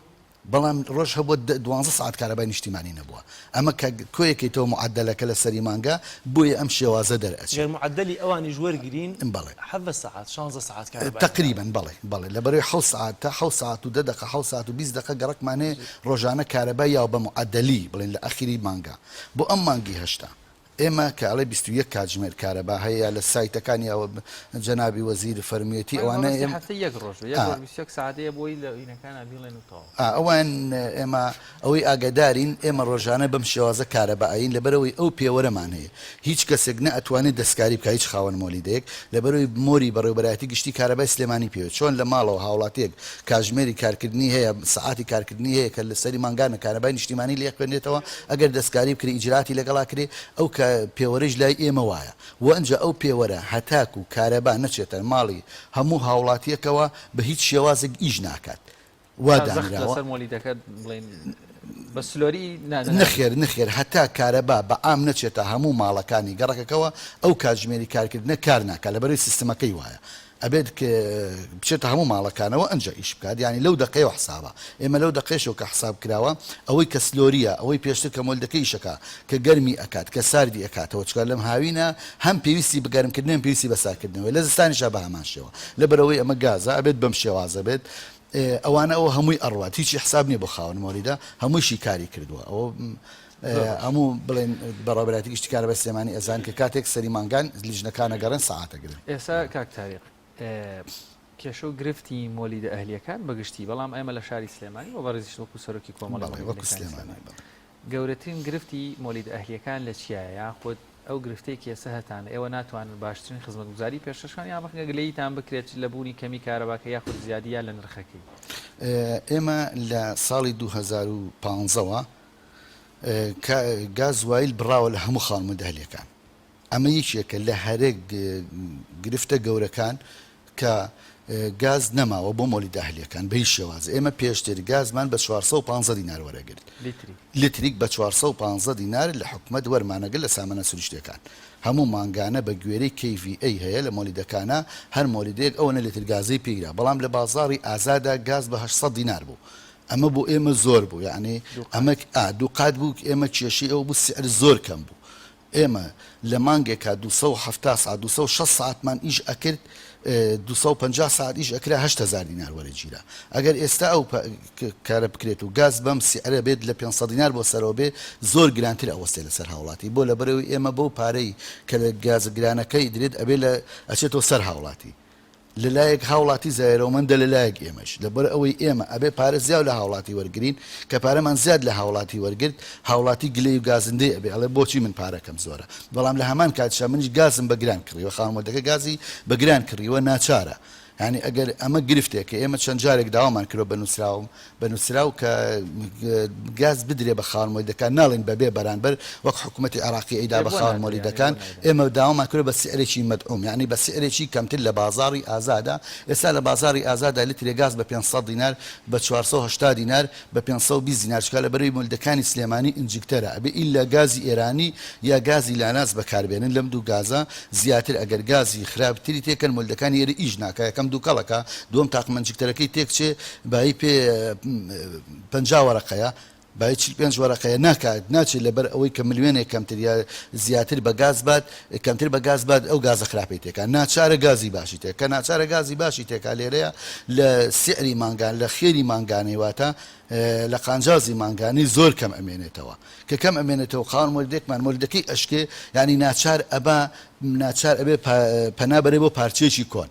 بەڵام ڕۆژ هەبووە دوانزە سەعات کارەبای نیشتیمانی نەبووە. ئەمە کە کۆیەکەیتەوە معەدەلەکە لە سەری مانگە، بۆیە ئەم شێوازە دەرئەچێ. گەر معەدەلی ئەوانیش وەرگرین بەڵێ. حەڤە سەعات، شانزە سەعات کارەبای تەقریبەن بەڵێ، بەڵێ. لەبەرئەوەی حەوت سەعات تا حەوت سەعات و دە دەقە، حەوت سەعات و 20 دەقە گەڕەکمان هەیە ڕۆژانە کارەبای یاوە بە معەدەلی بڵێین لە ئەخیری مانگا بۆ ئەم مانگی هەشتا. ئێمە کە ئەڵێ 21 کاتژمێر کارەبا هەیە یا لە سایتەکان یا جەنابی وەزیر فەرموویەتی ئەوانە ئێمە هەفتەی یەک ڕۆژ بێ، یەک ڕۆژ 21 سەعاتەیە بۆی لە ئینەکانا بیڵێن و تەواو. ئا ئەوان ئێمە ئەوەی ئاگادارین ئێمە ڕۆژانە بەم شێوازە کارەبا ئەیین لەبەرئەوەی ئەو پێوەرەمان هەیە هیچ کەسێک نە ئەتوانێت دەستکاری بکات هیچ خاوەن مۆلیدەیەک لەبەرئەوەی مۆری بەڕێوبەرایەتی گشتی کارەبای سلێمانی پێوە چۆن لە ماڵەوە هاوڵاتیەک کاژمێری کارکردنی هەیە سەعاتی کارکردنی هەیە کە لەسەری مانگانە کارەبای نیشتیمانی لێ خوێنرێتەوە ئەگەر دەستکاری بکرێ ئیجرائاتی لەگەڵا کرێ ئەو کە پێوەرەیش لای ئێمە وایە وە ئنجا ئەو پێوەرە هەتاکو کارەبا نەچێتە ماڵی هەموو هاوڵاتیەکەوە بە هیچ شێوازێک ئیش ناکات وا تا زەخت دانراوە. لەسەر مۆلیدەکە بڵێین بە سلۆری نا نا نەخێر نەخێر هەتا کارەبا بە عام نەچێتە هەموو ماڵەکانی گەڕەکەکەوە ئەو کاتژمێری کارکردنە کار ناکات لەبەرئەوەی سیستمەکەی وایە ئەبێت بچێتە هەموو ماڵەکانەوە ئەنجا ئیش بکات یانی لەو دەقەیەوە حسابە ئێمە لەو دەقەیشەوە کە حساب کراوە ئەوەی کە سلۆریە ئەوەی پێشتر کە مۆلدەکە ئیشەکا کە گەرمی ئەکات کە ساردی ئەکاتەوە چونکە لەم هاوینە هەم پێویستی بە گەرمکردن هەم پێویستی بە ساردکردنەوەی لە زستانیشا بە هەمان شێوە لەبەرئەوەی ئەمە گازە ئەبێت بەم شێوازە بێت ئەوانە ئەوە هەمووی ئەڕوات هیچی حساب نییە بۆ خاوەن مۆلیدە هەموویشی کاری کردووە ئەوە هەموو بڵێن بەڕێوەبەرایەتی گشتی کارەبای سلێمانی ئەزان کە کاتێک سەری مانگان لیژنەکان ئەگەڕێن سەعات ئەگرن. ئێستا کاک تاریق کێشە و گرفتی مۆلیدە ئەهلیەکان بە گشتی بەڵام ئێمە لە شاری سلێمانی و بەڕێزیشت وەکو سەرۆکی کۆمەڵی بەڵێ وەکو سلێمانی بەڵێ. گەورەترین گرفتی مۆلیدە ئەهلیەکان لە چیایە یاخود ئەو گرفتەی کە ئێستا هەتانە ئێوە ناتوانن باشترین خزمەتگوزاری پێشکەش بکەن یان ڕەنگە گلەییتان بکرێت لە بوونی کەمی کارەباکە یاخود زیادی یا لە نرخەکەی؟ ئێمە لە ساڵی 2015 وە گاز وایل بڕاوە لە هەموو خانووە دەهلیەکان ئەمە یەکێکە لە هەرە گرفتە گەورەکان کە. گاز نەماوە بۆ مۆلیدە ئەهلیەکان بە هیچ شێوازێ ئێمە پێشتر گازمان بە 415 دینار وەرەگرت لتریک بە 415 دینار لە حکومەت وەرمانەگرت لە سامانە سروشتیەکان هەموو مانگانە بە گوێرەی KVA هەیە لە مۆلیدەکانا هەر مۆلیدەیەک ئەوەنە لتر گازەی پێگرا بەڵام لە بازاڕی ئازادا گاز بە 800 دینار بوو ئەمە بۆ ئێمە زۆر بوو یەعنی ئەمە ئا دووقات بوو ئێمە کێشەی ئەوە بوو سعر زۆر کەم بوو ئێمە لە مانگێکا 270 ساعت 260 ساعتمان ئیش ئەکرد 250 ساعت ئیش ئەکرا 8000 دینار وەرەگیرا ئەگەر ئێستا ئەو کارە بکرێت و گاز بەم سعرە بێت لە 500 دینار بۆ سەرەوە بێ زۆر گرانتر ئەوەستێ لەسەر هاوڵاتی بۆ لەبەرەوەی ئێمە بەو پارەی کە لە گازە گرانەکەی درێت ئەبێ لە ئەچێتەوە سەر هاوڵاتی لە لایەک هاوڵاتی زایەرەومەندە لە لایەک ئێمەش لەبەر ئەوەی ئێمە ئەبێ پارە زیاو لە هاوڵاتی وەرگرین کە پارەمان زیاد لە هاوڵاتی وەرگرت هاوڵاتی گلەی و گازندەی ئەبێ ئەڵێ بۆچی من پارەکەم زۆرە بەڵام لە هەمان کاتیشا منیش گازم بە گران کڕیوە خاوەن مۆلدەکە گازی بە گران کڕیوە ناچارە یانی ئەگەر ئەمە گرفتێکە ئێمە چەند جارێک داوامان کردوە بە نوسراو بە نوسراو کە گاز بدرێ بە خاوەن مۆلیدەکان ناڵێن بەبێ بەرانبەر وەک حکومەتی عێراقی ئەیدا بە خاوەن مۆلیدەکان ئێمە داوامان کردوە بە سعرێکی مەدعوم یانی بە سعرێکی کەمتر لە بازاڕی ئازادا ئێستا لە بازاڕی ئازادا لترێ گاز بە 500 دینار بە 480 دینار بە 520 دینار چکا لە بەرەی مۆلیدەکانی سلێمانی injector ە ئەبێ ئیلا گازی ئێرانی یا گازی لاناس بەکاربێنن لەم دوو گازە زیاتر ئەگەر گازی خراپتری تێکەن مۆلیدەکانی ئێرە ئیش ناکا یەکەم دووکەڵەکە دووەم تاقمە injector ەکەی تێکچێ بایی پێ 50 وەرەقەیە بایی 45 وەرەقەیە ناکات ناچێت لەبەر ئەوەی کە ملیۆنێک کەمتر یا زیاتر بە گاز بات کەمتر بە گاز بات ئەو گازە خراپەی تێکا ناچارە گازی باشی تێک کە ناچارە گازی باشی تێکا لێرەیە لە سعری مانگان لە خێری مانگانەی واتە لە قانجازی مانگانەی زۆر کەم ئەمێنێتەوە کە کەم ئەمێنێتەوە خاوەن مۆلیدێکمان مۆلیدەکەی ئەشکێ یانی ناچار ئەبا ناچار ئەبێ پەنا بەرێ بۆ پارچەیەکی کۆن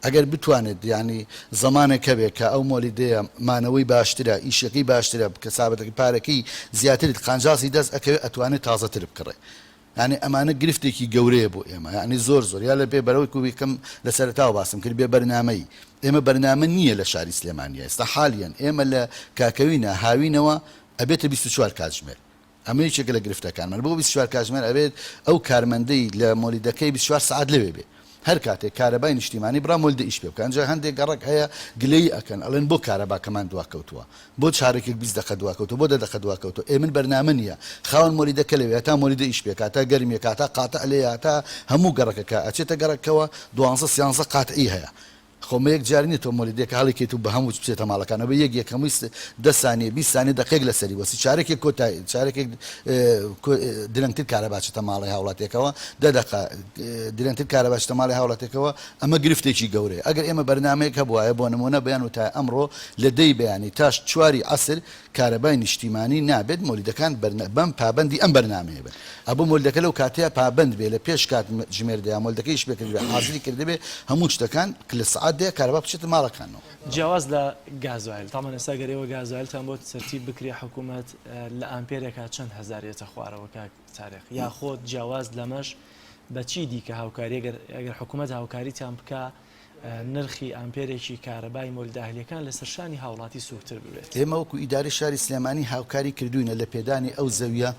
ئەگەر بتوانێت یانی زەمانێک هەبێ کە ئەو مۆلیدەیە مانەوەی باشترە ئیشەکەی باشترە کەسابەتەکەی پارەکەی زیاتر قانجازی دەست ئەکەوێ ئەتوانێت تازەتر بکڕێ یانی ئەمانە گرفتێکی گەورەیە بۆ ئێمە یانی زۆر زۆر یا لە بێ بەرەوەی کو یەکەم لە سەرەتاوە باسم کرد بێ بەرنامەی ئێمە بەرنامە نییە لە شاری سلێمانیە ئێستا حالیەن ئێمە لە کاکەوینە هاوینەوە ئەبێتە 24 کاتژمێر ئەمە یەکێکە لە گرفتەکانمان بۆ 24 کاتژمێر ئەبێت ئەو کارمەندەی لە مۆلیدەکەی 24 سەعات لەوێ بێ هەر کاتێک کارەبای نیشتیمانی بڕا مۆلدە ئیش پێ بکا ئینجا هەندێک گەڕەک هەیە گلەیی ئەکەن ئەڵێن بۆ کارەباکەمان دواکەوتووە بۆ چارەکێک 20 دەقە دواکەوتووە بۆ دە دەقە دواکەوتووە ئێ من بەرنامە نییە خاوەن مۆلیدەکە لەوێ هەتا مۆلیدە ئیش پێ کا تا گەرمیە کا تا قاتع لێیە تا هەموو گەڕەکەکە ئەچێتە گەڕەکەوە دوانزە سیانزە قاتعی هەیە خۆ مە یەک جار نیە تۆ مۆلیدێک هەڵیکەیت و بە هەموو بچێتە ماڵەکانەوە بە یەک یەک هەمووی دە سانیە 20 سانیە دەقێک لەسەری وەسی چارەکێک کۆتایی چارەکێک درەنگتر کارەبا چێتە ماڵی هاوڵاتیەکەوە دە دەقە درەنگتر کارەبا چێتە ماڵی هاوڵاتیەکەوە ئەمە گرفتێکی گەورەیە ئەگەر ئێمە بەرنامەیەک هەبوایە بۆ نمونە بەیان وتایە ئەمڕۆ لە دەی بەیانی تاش چواری عەسر کارەبای نیشتیمانی نابێت مۆلیدەکان بەم پابەندی ئەم بەرنامەیە بن ئەبوو مۆلیدەکە لەو کاتەیا پابەند بێ لە پێش کات ژمێر دەیا مۆلیدەکە ئیش پێکردبێ حازری کردبێ هەموو شتەکان لە سەعات دەیا کارەبا بچێتە ماڵەکانەوە. جیاواز لە گازۆایل تامان ئێستا گەر ئێوە گازۆایلتان بۆ تەرتیب بکرێ حکوومەت لە ئامپێرێکا چەند هەزار یەتە خوارەوە کاک تاریق یاخۆد جیاواز لەمەش بە چی دیکە هاوکاری گەر ئەگەر حکوومەت هاوکاریتان بکا نرخی ئامپێرێکی کارەبای مۆلیدە ئەهلیەکان لەسەر شانی هاوڵاتی سووکتر ببێت. ئێمە وەکو ئیدارەی شاری سلێمانی هاوکاری کردووینە لە پێدانی ئەو زەویە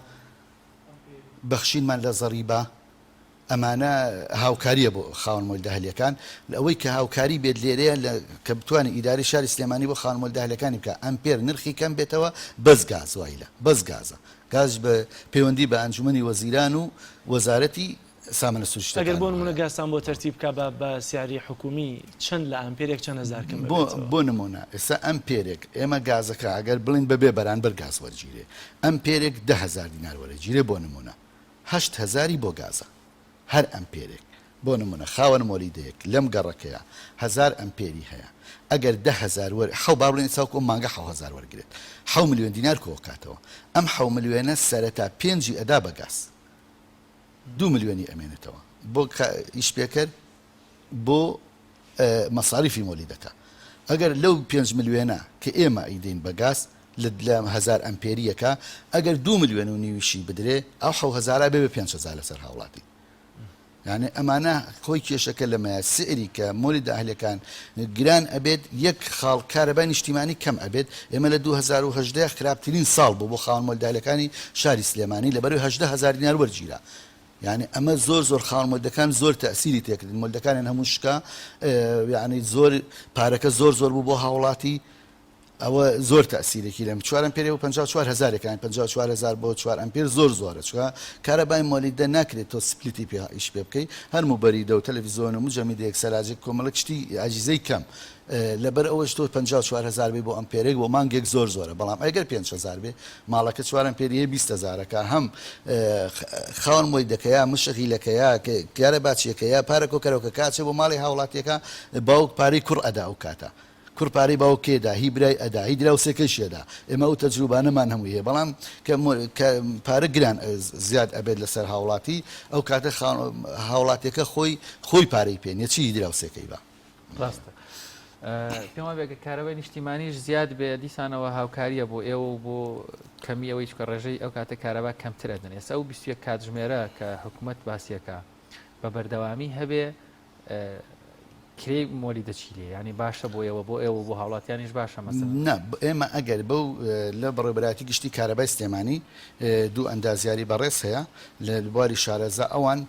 بەخشینمان لە زەڕیبا ئەمانە هاوکاریە بۆ خاوەن مۆلیدە ئەهلیەکان ئەوەی کە هاوکاری بێت لێرەیە لە کە بتوانێت ئیدارەی شاری سلێمانی بۆ خاوەن مۆلیدە ئەهلیەکانی بکە ئەمپێر نرخی کەم بێتەوە بەس گاز وایلە بەس گازە گاز بە پەیوەندی بە ئەنجومەنی وەزیران و وەزارەتی سامانە ئەگەر بۆ نمونە سروشتیەکانەوە هەیە. گازتان بۆ تەرتیب بکا بە بە سعری حکومی چەند لە ئامپێرێک چەند هەزار کەم بۆ ئەبێتەوە؟ بۆ نمونە ئێستا ئەمپێرێک ئێمە گازەکە ئەگەر بڵێین بەبێ بەرانبەر گاز وەرگیرێ ئەمپێرێک 10 هەزار دینار وەرەگیرێ بۆ نمونە هەشت هەزاری بۆ گازە هەر ئەمپێرێک بۆ نمونە خاوەن مۆلیدەیەک لەم گەڕەکەیە هەزار ئەمپێری هەیە ئەگەر 10 هەزار وەر حەو با بڵێین ئێستا وەکو ئەم مانگە حەو هەزار وەرگرێت حەو ملیۆن دینار کۆکاتەوە ئەم حەو ملیۆنە سەرەتا پێنجی ئەدا بە گاز دوو ملیۆنی ئەمێنێتەوە بۆ ئیشپێکەر بۆ مەساریفی مۆلیدەکە ئەگەر لەو پێنج ملیۆنە کە ئێمە ئەیدەین بە گاز لە هەزار ئەمپێریەکە ئەگەر دوو ملیۆن و نیویشی بدرێ ئەو حەو هەزارە بێ بە 5 هەزار لەسەر هاوڵاتی یعنی ئەمانە خۆی کێشەکە لەمەیە سعری کە مۆلیدە ئەهلەکان گران ئەبێت یەک خاڵ کارەبای نیشتیمانی کەم ئەبێت ئێمە لە 2018 خراپترین ساڵ بوو بۆ خاوەن مۆلیدە ئەهلەکانی شاری سلێمانی لەبەرەوەی 18 هەزار دینار وەرگیرا. یعنی ئەمە زۆر زۆر خاوەن مۆلدەکان زۆر تەسیری تێکردن مۆلدەکانیان هەموو شکا یعنی زۆر پارەکە زۆر زۆر بوو بۆ هاوڵاتی ئەوە زۆر تەئسیرێکی لەم چوار ئەمپێرە و 54 هەزارێکان 54 هەزار بۆ چوار ئەمپێر زۆر زۆرە چونکە کارەبای مۆلیدە ناکرێت تۆ split ی پێ ئیش پێ بکەی هەر موبەریدە و تەلەفزیۆن و مجەمیدەیەک سەلاجێک کۆمەڵێک شتی ئەجیزەی کەم لەبەر ئەوەش تۆ 54 هەزار بێ بۆ ئەمپێرێک بۆ مانگێک زۆر زۆرە بەڵام ئەگەر 5 هەزار بێ ماڵەکە چوار ئەمپێری هەیە 20 هەزارەکە هەم خاوەن مۆلیدەکە یا مشغیلەکە یا کارەباچیەکە یا پارە کۆکەرەوەکە کاچێ بۆ ماڵی هاوڵاتیەکە باوک پارەی کوڕ ئەدا ئەو کاتە کوڕ پارەی باوکێ دا، هی برای ئەدا، هی دراوسێکەیشی ئەدا. ئێمە ئەو تەجروبانەمان هەمووی هەیە. بەڵام کە کە پارە گران زیاد ئەبێت لەسەر هاوڵاتی، ئەو کاتە هاوڵاتیەکە خۆی خۆی پارەی پێ نیە، چی هی دراوسێکەی با. ڕاستە. پێم وابێ گەر کارەبای نیشتیمانیش زیاد بێ دیسانەوە هاوکاریە بۆ ئێوە و بۆ کەمی ئەوەی چونکە ڕێژەی ئەو کاتە کارەبا کەمتر ئەدەن. ئێستا ئەو 21 کاتژمێرە کە حکومەت باسیەکا بە بەردەوامی هەبێ کرێی مۆلیدە چی لێ یانی باشە بۆ ئێوە بۆ ئێوە بۆ هاوڵاتیانیش باشە مەسەلەن؟ نا ئێمە ئەگەر بەو لە بەڕێوەبەرایەتی گشتی کارەبای سلێمانی دوو ئەندازیاری بەڕێز هەیە لە بواری شارەزا ئەوان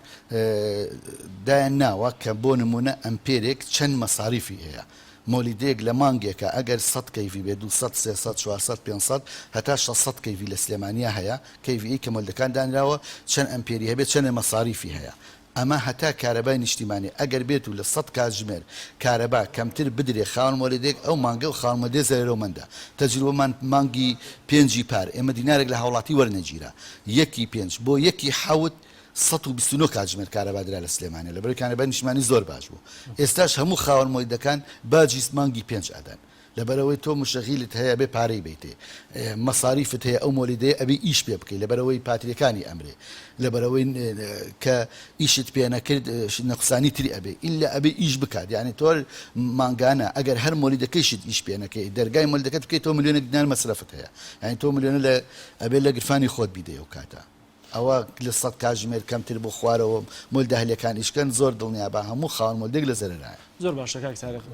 دایان ناوە کە بۆ نمونە ئەمپێرێک چەند مەساریفی هەیە مۆلیدەیەک لە مانگێکە ئەگەر 100 کەیڤی بێ 200 300 400 500 هەتا 600 کەیڤی لە سلێمانیا هەیە کەیڤی کە مۆلدەکان دانراوە چەند ئەمپێری هەبێت چەندە مەساریفی هەیە ئەمە هەتا کارەبای نیشتیمانی ئەگەر بێت و لە سەت کاتژمێر کارەبا کەمتر بدرێ خاوەن مۆلیدێک ئەو مانگە و خاوەن مۆلیدێ زەرەرۆمەندە تەجروبەمان مانگی پێنجی پار ئێمە دینارێک لە هاوڵاتی وەرنەگیرا یەکی پێنج بۆ یەکی حەوت 129 کاتژمێر کارەبا درا لە سلێمانی لەبەرئەوەی کارەبای نیشتیمانی زۆر باش بوو ئێستاش هەموو خاوەن مۆلیدەکان باجی مانگی پێنج ئەدەن لەبەرئەوەی تۆ مشەغیلت هەیە ئەبێ پارەی بەیتێ مەساریفت هەیە ئەو مۆلیدەیە ئەبێ ئیش پێ بکەی لەبەرئەوەی پاتریەکانی ئەمرێ لەبەرئەوەی کە ئیشت پێ نەکرد نەقسانی تری ئەبێ ئیلا ئەبێ ئیش بکات یعنی تۆ مانگانە ئەگەر هەر مۆلیدەکەیشت ئیش پێ نەکەی دەرگای مۆلیدەکەت بکەیت تۆ ملیۆنێک دینار مەسرەفت هەیە یعنی تۆ ملیۆنە لە ئەبێ لە گرفانی خۆت بیدەی ئەو کاتە ئەوە لە سەت کاژمێر کەمتر بۆ خوارەوە مۆلدە ئەهلیەکان ئیش کەن زۆر دڵنیابە هەموو خاوەن مۆلدێک لە زەرەرایە. زۆر باشە کاک تارق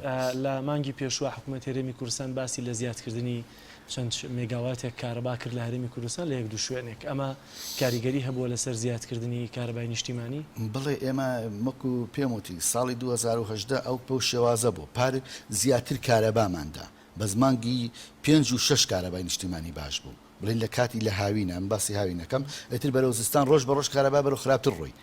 لە مانگی پێشوە حکومەت هەرێمی کوردستان باسی لە زیادکردنی چەند مێگاواتێک کارەبا کرد لە هەرێمی کوردستان لە یەک دوو شوێنێک ئەمە کاریگەری هەبووە لەسەر زیادکردنی کارەبای نیشتیمانی؟ بەڵێ ئێمە وەکو پێم وتی ساڵی 2018 ئەو بەو شێوازە بوو پار زیاتر کارەبامان دا بەس مانگی پێنج و شەش کارەبای نیشتیمانی باش بوو بڵێین لە کاتی لە هاوینە من باسی هاوین ئەکەم ئیتر بەرەو زستان ڕۆژ بە ڕۆژ کارەبا بەرەو خراپتر ڕۆی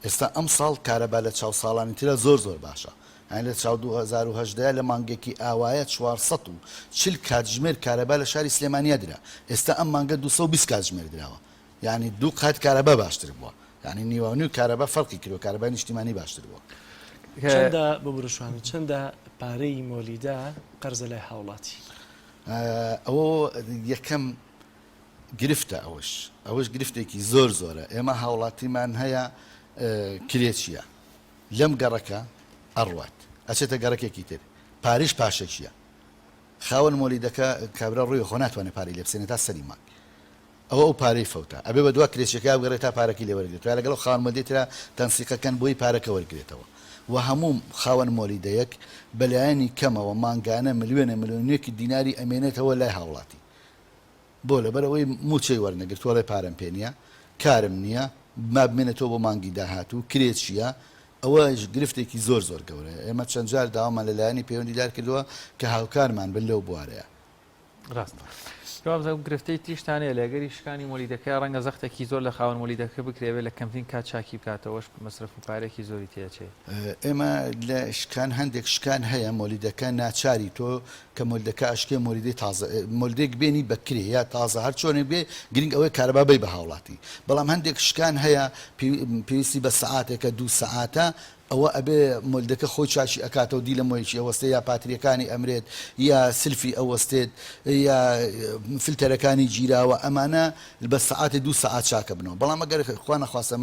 ئێستا ئەمساڵ کارەبا لە چاو ساڵانی ترا زۆر زۆر باشە یانی لە چاو 2018 لە مانگێکی ئاوایە 440 کاتژمێر کارەبا لە شاری سلێمانیا درا ئێستا ئەم مانگە 220 کاتژمێر دراوە یانی دوو قات کارەبا باشتر بووە یانی نیواونیو کارەبا فەرقی کردوە کارەبای نیشتیمانی باشتر بووە. چەندە ببورە شوانی چەندە پارەی مۆلیدە قەرزە لای هاوڵاتی؟ ئەوە یەکەم گرفتە ئەوەش ئەوەش گرفتێکی زۆر زۆرە ئێمە هاوڵاتیمان هەیە کرێچیە لەم گەڕەکە ئەڕوات ئەچێتە گەڕەکێکی تر پاریش پاشەکیە خاوەن مۆلیدەکە کابرا ڕووی خۆ ناتوانێت پارەی لێ بسێنێت تا سەری مانگ ئەوە ئەو پارەی فەوتا ئەبێ بە دوا کرێچیەکەیا بگەڕێ تا پارەکەی لێ وەرگرێتەوە یا لەگەڵ ئەو خاوەن مۆلیدەی ترا تەنسیقە کەن بۆی پارەکە وەرگرێتەوە وە هەموو خاوەن مۆلیدەیەک بەلایەنی کەمەوە مانگانە ملیۆنە ملیۆنێکی دیناری ئەمێنێتەوە لای هاوڵاتی بۆ لەبەرئەوەی موچەی وەرنەگرتوە ئەڵێ پارەم پێ نیە کارم نیە با بمێنێتەوە بۆ مانگی داهاتوو کرێچیە ئەوەش گرفتێکی زۆر زۆر گەورەیە ئێمە چەند جار داوامان لە لایەنی پەیوەندیدار کردوە کە هاوکارمان بن لەو بوارەیە. ڕاستە. جواب گرفتەی تریشتان هەیە لە ئەگەری شکانی مۆلیدەکە ڕەنگە زەختێکی زۆر لە خاوەن مۆلیدەکە بکرێ ئەبێ لە کەمترین کات چاکی بکاتەوەش مەسرەف و پارەیەکی زۆری تێ ئەچێ. ئێمە لە شکان هەندێک شکان هەیە مۆلیدەکە ناچاری تۆ کە مۆلیدەکە ئەشکێ مۆلیدەی تازە مۆلیدەیەک بێنی بە کرێ یا تازە هەر چۆنێک بێ گرنگ ئەوەیە کارەبا بەی بە هاوڵاتی بەڵام هەندێک شکان هەیە پێویستی بە سەعاتێکە دوو سەعاتە ئەوە ئەبێ مۆلدەکە خۆی چاکی ئەکاتەوە دیلەمۆیەکی ئەوەستێ یا پاتریەکانی ئەمرێت یا سلفی ئەوەستێت یا فلتەرەکانی گیراوە ئەمانە بە سەعاتێ دوو سەعات چاکەبنەوە بەڵام ئەگەر خوا نەخواستە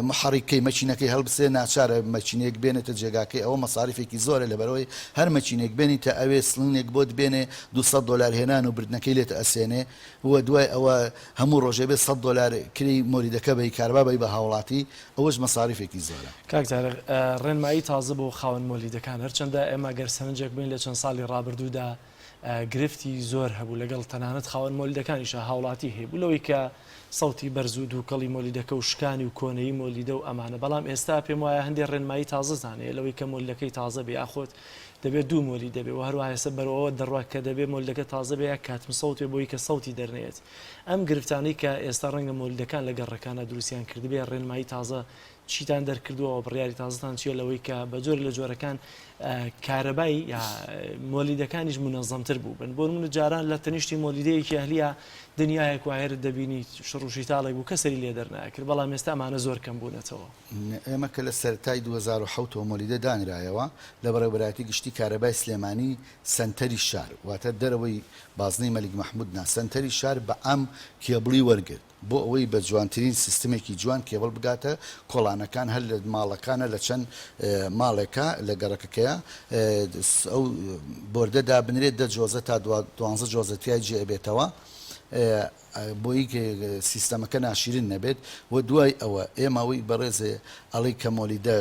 محەڕیکەی مەکینەکەی هەڵبسێ ناچارە مەکینەیەک بێنێتە جێگاکەی ئەوە مەساریفێکی زۆرە لەبەرئەوەی هەر مەکینێک بێنیتە ئەوێ سڵینێک بۆت بێنێ 200 دۆلار هێنان و بردنەکەی لێت ئەسێنێ و دوای ئەوە هەموو ڕۆژێ بێ 100 دۆلار کرێی مۆلیدەکە بەی کارەبا بەی بە هاوڵاتی ئەوەش مەساریفێکی زۆرە. کاک تارق، ڕێنمایی تازە بۆ خاوەن مۆلیدەکان، هەرچەندە ئێمە گەر سەرنجێک بەین لە چەند ساڵی ڕابردوودا گرفتی زۆر هەبوو لەگەڵ تەنانەت خاوەن مۆلیدەکانیشا هاوڵاتی هەیبوو لەوەی کە سەوتی بەرز و دووکەڵی مۆلیدەکە و شکانی و کۆنەیی مۆلیدە و ئەمانە بەڵام ئێستا پێم وایە هەندێ ڕێنمایی تازەتان هەیە لەوەی کە مۆلیدەکەی تازە بێ یاخود دەبێت دوو مۆلیدە بێ و هەروەها ئێستا بەرەو ئەوە دەڕوا کە دەبێ مۆلیدەکە تازە بێ یا کاتم سەوت بێ بۆی کە سەوتی دەرنەیەت ئەم گرفتانەی کە ئێستا ڕەنگە مۆلیدەکان لە گەڕەکانا دروستیان کردبێ ڕێنمایی تازە چیتان دەرکردووە و بڕیاری تازەتان چییە لەوەی کە بە جۆرێک لە جۆرەکان کارەبای یا مۆلیدەکانیش مونەزەمتر بووبن بۆ نمونە جاران لە تەنیشتی مۆلیدەیەکی ئەهلیە دنیایەک وایەرت دەبینی شڕ و شیتاڵێک بوو کەس سەری لێ دەرناکرد بەڵام ئێستا ئەمانە زۆر کەم بوونەتەوە. ئێمە کە لە سەرەتای 2007 ەوە مۆلیدە دانرایەوە لە بەڕێوەبەرایەتی گشتی کارەبای سلێمانی سەنتەری شار واتە دەرەوەی بازنەی مەلیک مەحمود نا سەنتەری شار بە عام کێبڵی وەرگرت بۆ ئەوەی بە جوانترین سیستمێکی جوان کێبڵ بگاتە کۆڵانەکان هەر لە ماڵەکانە لە چەند ماڵێکە لە گەڕەکەکەیا ئەو بۆردە دابنرێت دە جۆزە تا دوانزە جۆزە تیای جێ ئەبێتەوە بۆی سیستەمەکە ناشیرن نەبێت و دوای ئەوە ئێمە ئەوەی بەڕێزێ ئەڵێی کە مۆلیدە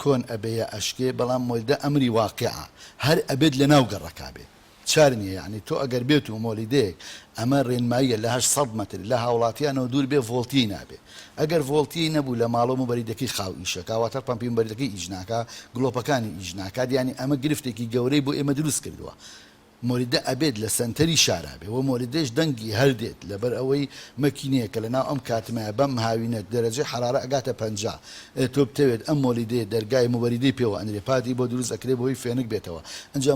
کۆن ئەبێ یا ئەشکێ بەڵام مۆلیدە ئەمری واقیعە هەر ئەبێت لە ناو گەڕەکا بێ چار نیە یەعنی تۆ ئەگەر بێت و مۆلیدەیەک ئەمە ڕێنماییە لە 800 مەتر لە هاوڵاتیانەوە دوور بێ ڤۆڵتیی نابێ ئەگەر ڤۆڵتیی نەبوو لە ماڵۆ موبەریدەکەی خاو ئیشەکا واتە پەمپی موبەریدەکەی ئیش ناکا گڵۆپەکانی ئیش ناکات یانی ئەمە گرفتێکی گەورەی بۆ ئێمە دروست کردووە مۆلیدە ئەبێت لە سەنتەری شارا بێ وە مۆلیدەش دەنگی هەر دێت لەبەر ئەوەی مەکینەیەکە لە ناو ئەم کاتمایە بەم هاوینە دەرەجەی حەرارە ئەگاتە 50 ئێ تۆ بتەوێت ئەم مۆلیدەیە دەرگای موبەریدەی پێوە ئەنرێ پادی بۆ دروست ئەکرێ بۆی فێنک بێتەوە ئنجا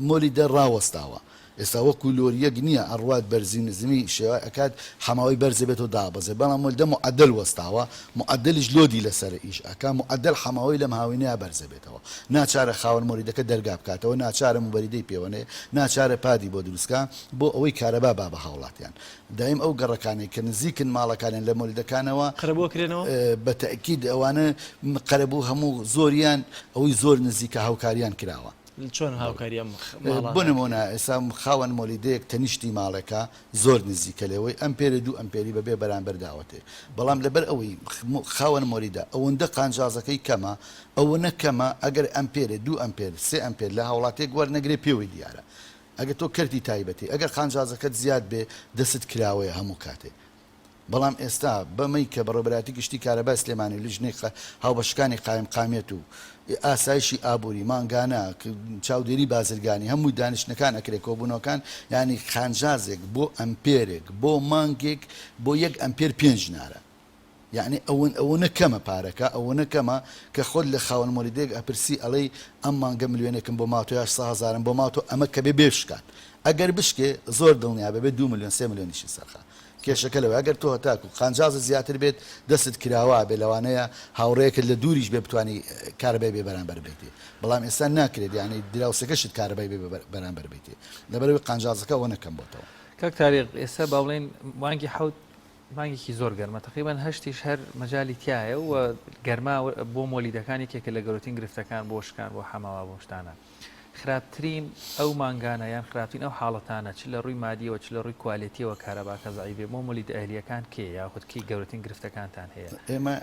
مۆلیدە ڕاوەستاوە ئێستا وەکو لۆریەک نیە ئەڕوات بەرزی و نزمی شێوە ئەکات حەماوەی بەرزە بێتەوە دابەزێ بەڵام مۆلیدە موعەدەل وەستاوە موعەدەلیش load ی لەسەرە ئیش ئەکا موعەدەل حەماوەی لەم هاوینەیا بەرزە بێتەوە ناچارە خاوەن مۆلیدەکە دەرگا بکاتەوە ناچارە موبەریدەی پێوەنێ ناچارە پادی بۆ دروست کا بۆ ئەوەی کارەبا با بە هاوڵاتیان دایم ئەو گەڕەکانەی کە نزیکن ماڵەکانیان لە مۆلیدەکانەوە قەرەبوو ئەکرێنەوە؟ بە تەئکید ئەوانە قەرەبوو هەموو زۆریان ئەوەی زۆر نزیکە هاوکاریان کراوە. چۆن هاوکاری ئەم ماڵانە بۆ نموونە ئێستا خاوەن مۆلیدەیەک تەنیشتی ماڵێکە زۆر نزیکە لێوەی ئەمپێرێ دوو ئەمپێری بەبێ بەرامبەر داوەتێ بەڵام لەبەر ئەوەی خاوەن مۆلیدە ئەوەندە قانجازەکەی کەمە ئەوەنە کەمە ئەگەر ئەمپێرێ دوو ئەمپێر سێ ئەمپێر لە هاوڵاتیەک وەرنەگرێ پێوەی دیارە ئەگەر تۆ کەرتی تایبەتی ئەگەر قانجازەکەت زیاد بێ دەستت کراوەیە هەموو کاتێ بەڵام ئێستا بەمەی کە بەڕێوەبەرایەتی گشتی کارەبای سلێمانی و لیژنەی هاوبەشەکانی قایمقامیەت و ئاسایشی ئابووری مانگانە چاودێری بازرگانی هەمووی دانیشتنەکان ئەکرێ کۆبوونەوەکان یانی قانجازێک بۆ ئەمپێرێک بۆ مانگێک بۆ یەک ئەمپێر پێنج دینارە یەعنی ئەوەن ئەوەنە کەمە پارەکە ئەوەنە کەمە کە خۆت لە خاوەن مۆلیدەیەک ئەپرسی ئەڵێی ئەم مانگە ملیۆنێکم بۆ ماوەتەوە یا سە هەزارم بۆ ماوەتەوە ئەمە کە بێ بشکات ئەگەر بشکێ زۆر دڵنیابە بێ دوو ملیۆن سێ ملیۆنیشی سەرخا کێشەکە لەوەیە ئەگەر تۆ هەتاکو قانجازت زیاتر بێت دەستت کراوە بێ لەوانەیە هاوڕێیەکت لە دووریش بێ بتوانی کارەبای بێ بەرامبەر بیتێ بەڵام ئێستا ناکرێت یانی دراوسێکەشت کارەبای بێ بەرامبەر بیتێ لەبەرئەوەی قانجازەکە ئەوەنە کەم بۆتەوە. کاک تاریق ئێستا با بڵێین مانگی حەوت مانگێکی زۆر گەرمە تەقریبەن هەشتیش هەر مەجالی تایە و گەرما بۆ مۆلیدەکان یەکێکە لە گەورەترین گرفتەکان بۆ شکان بۆ حەماوا بۆ شتانە خراپترین ئەو مانگانە یان خراپترین ئەو حاڵەتانە چ لە ڕووی مادیەوە چ لە ڕووی quality یەوە کارەباکە زەعیفێ بۆ مۆلیدە ئەهلیەکان کێ یاخود کی گەورەترین گرفتەکانتان هەیە؟ ئێمە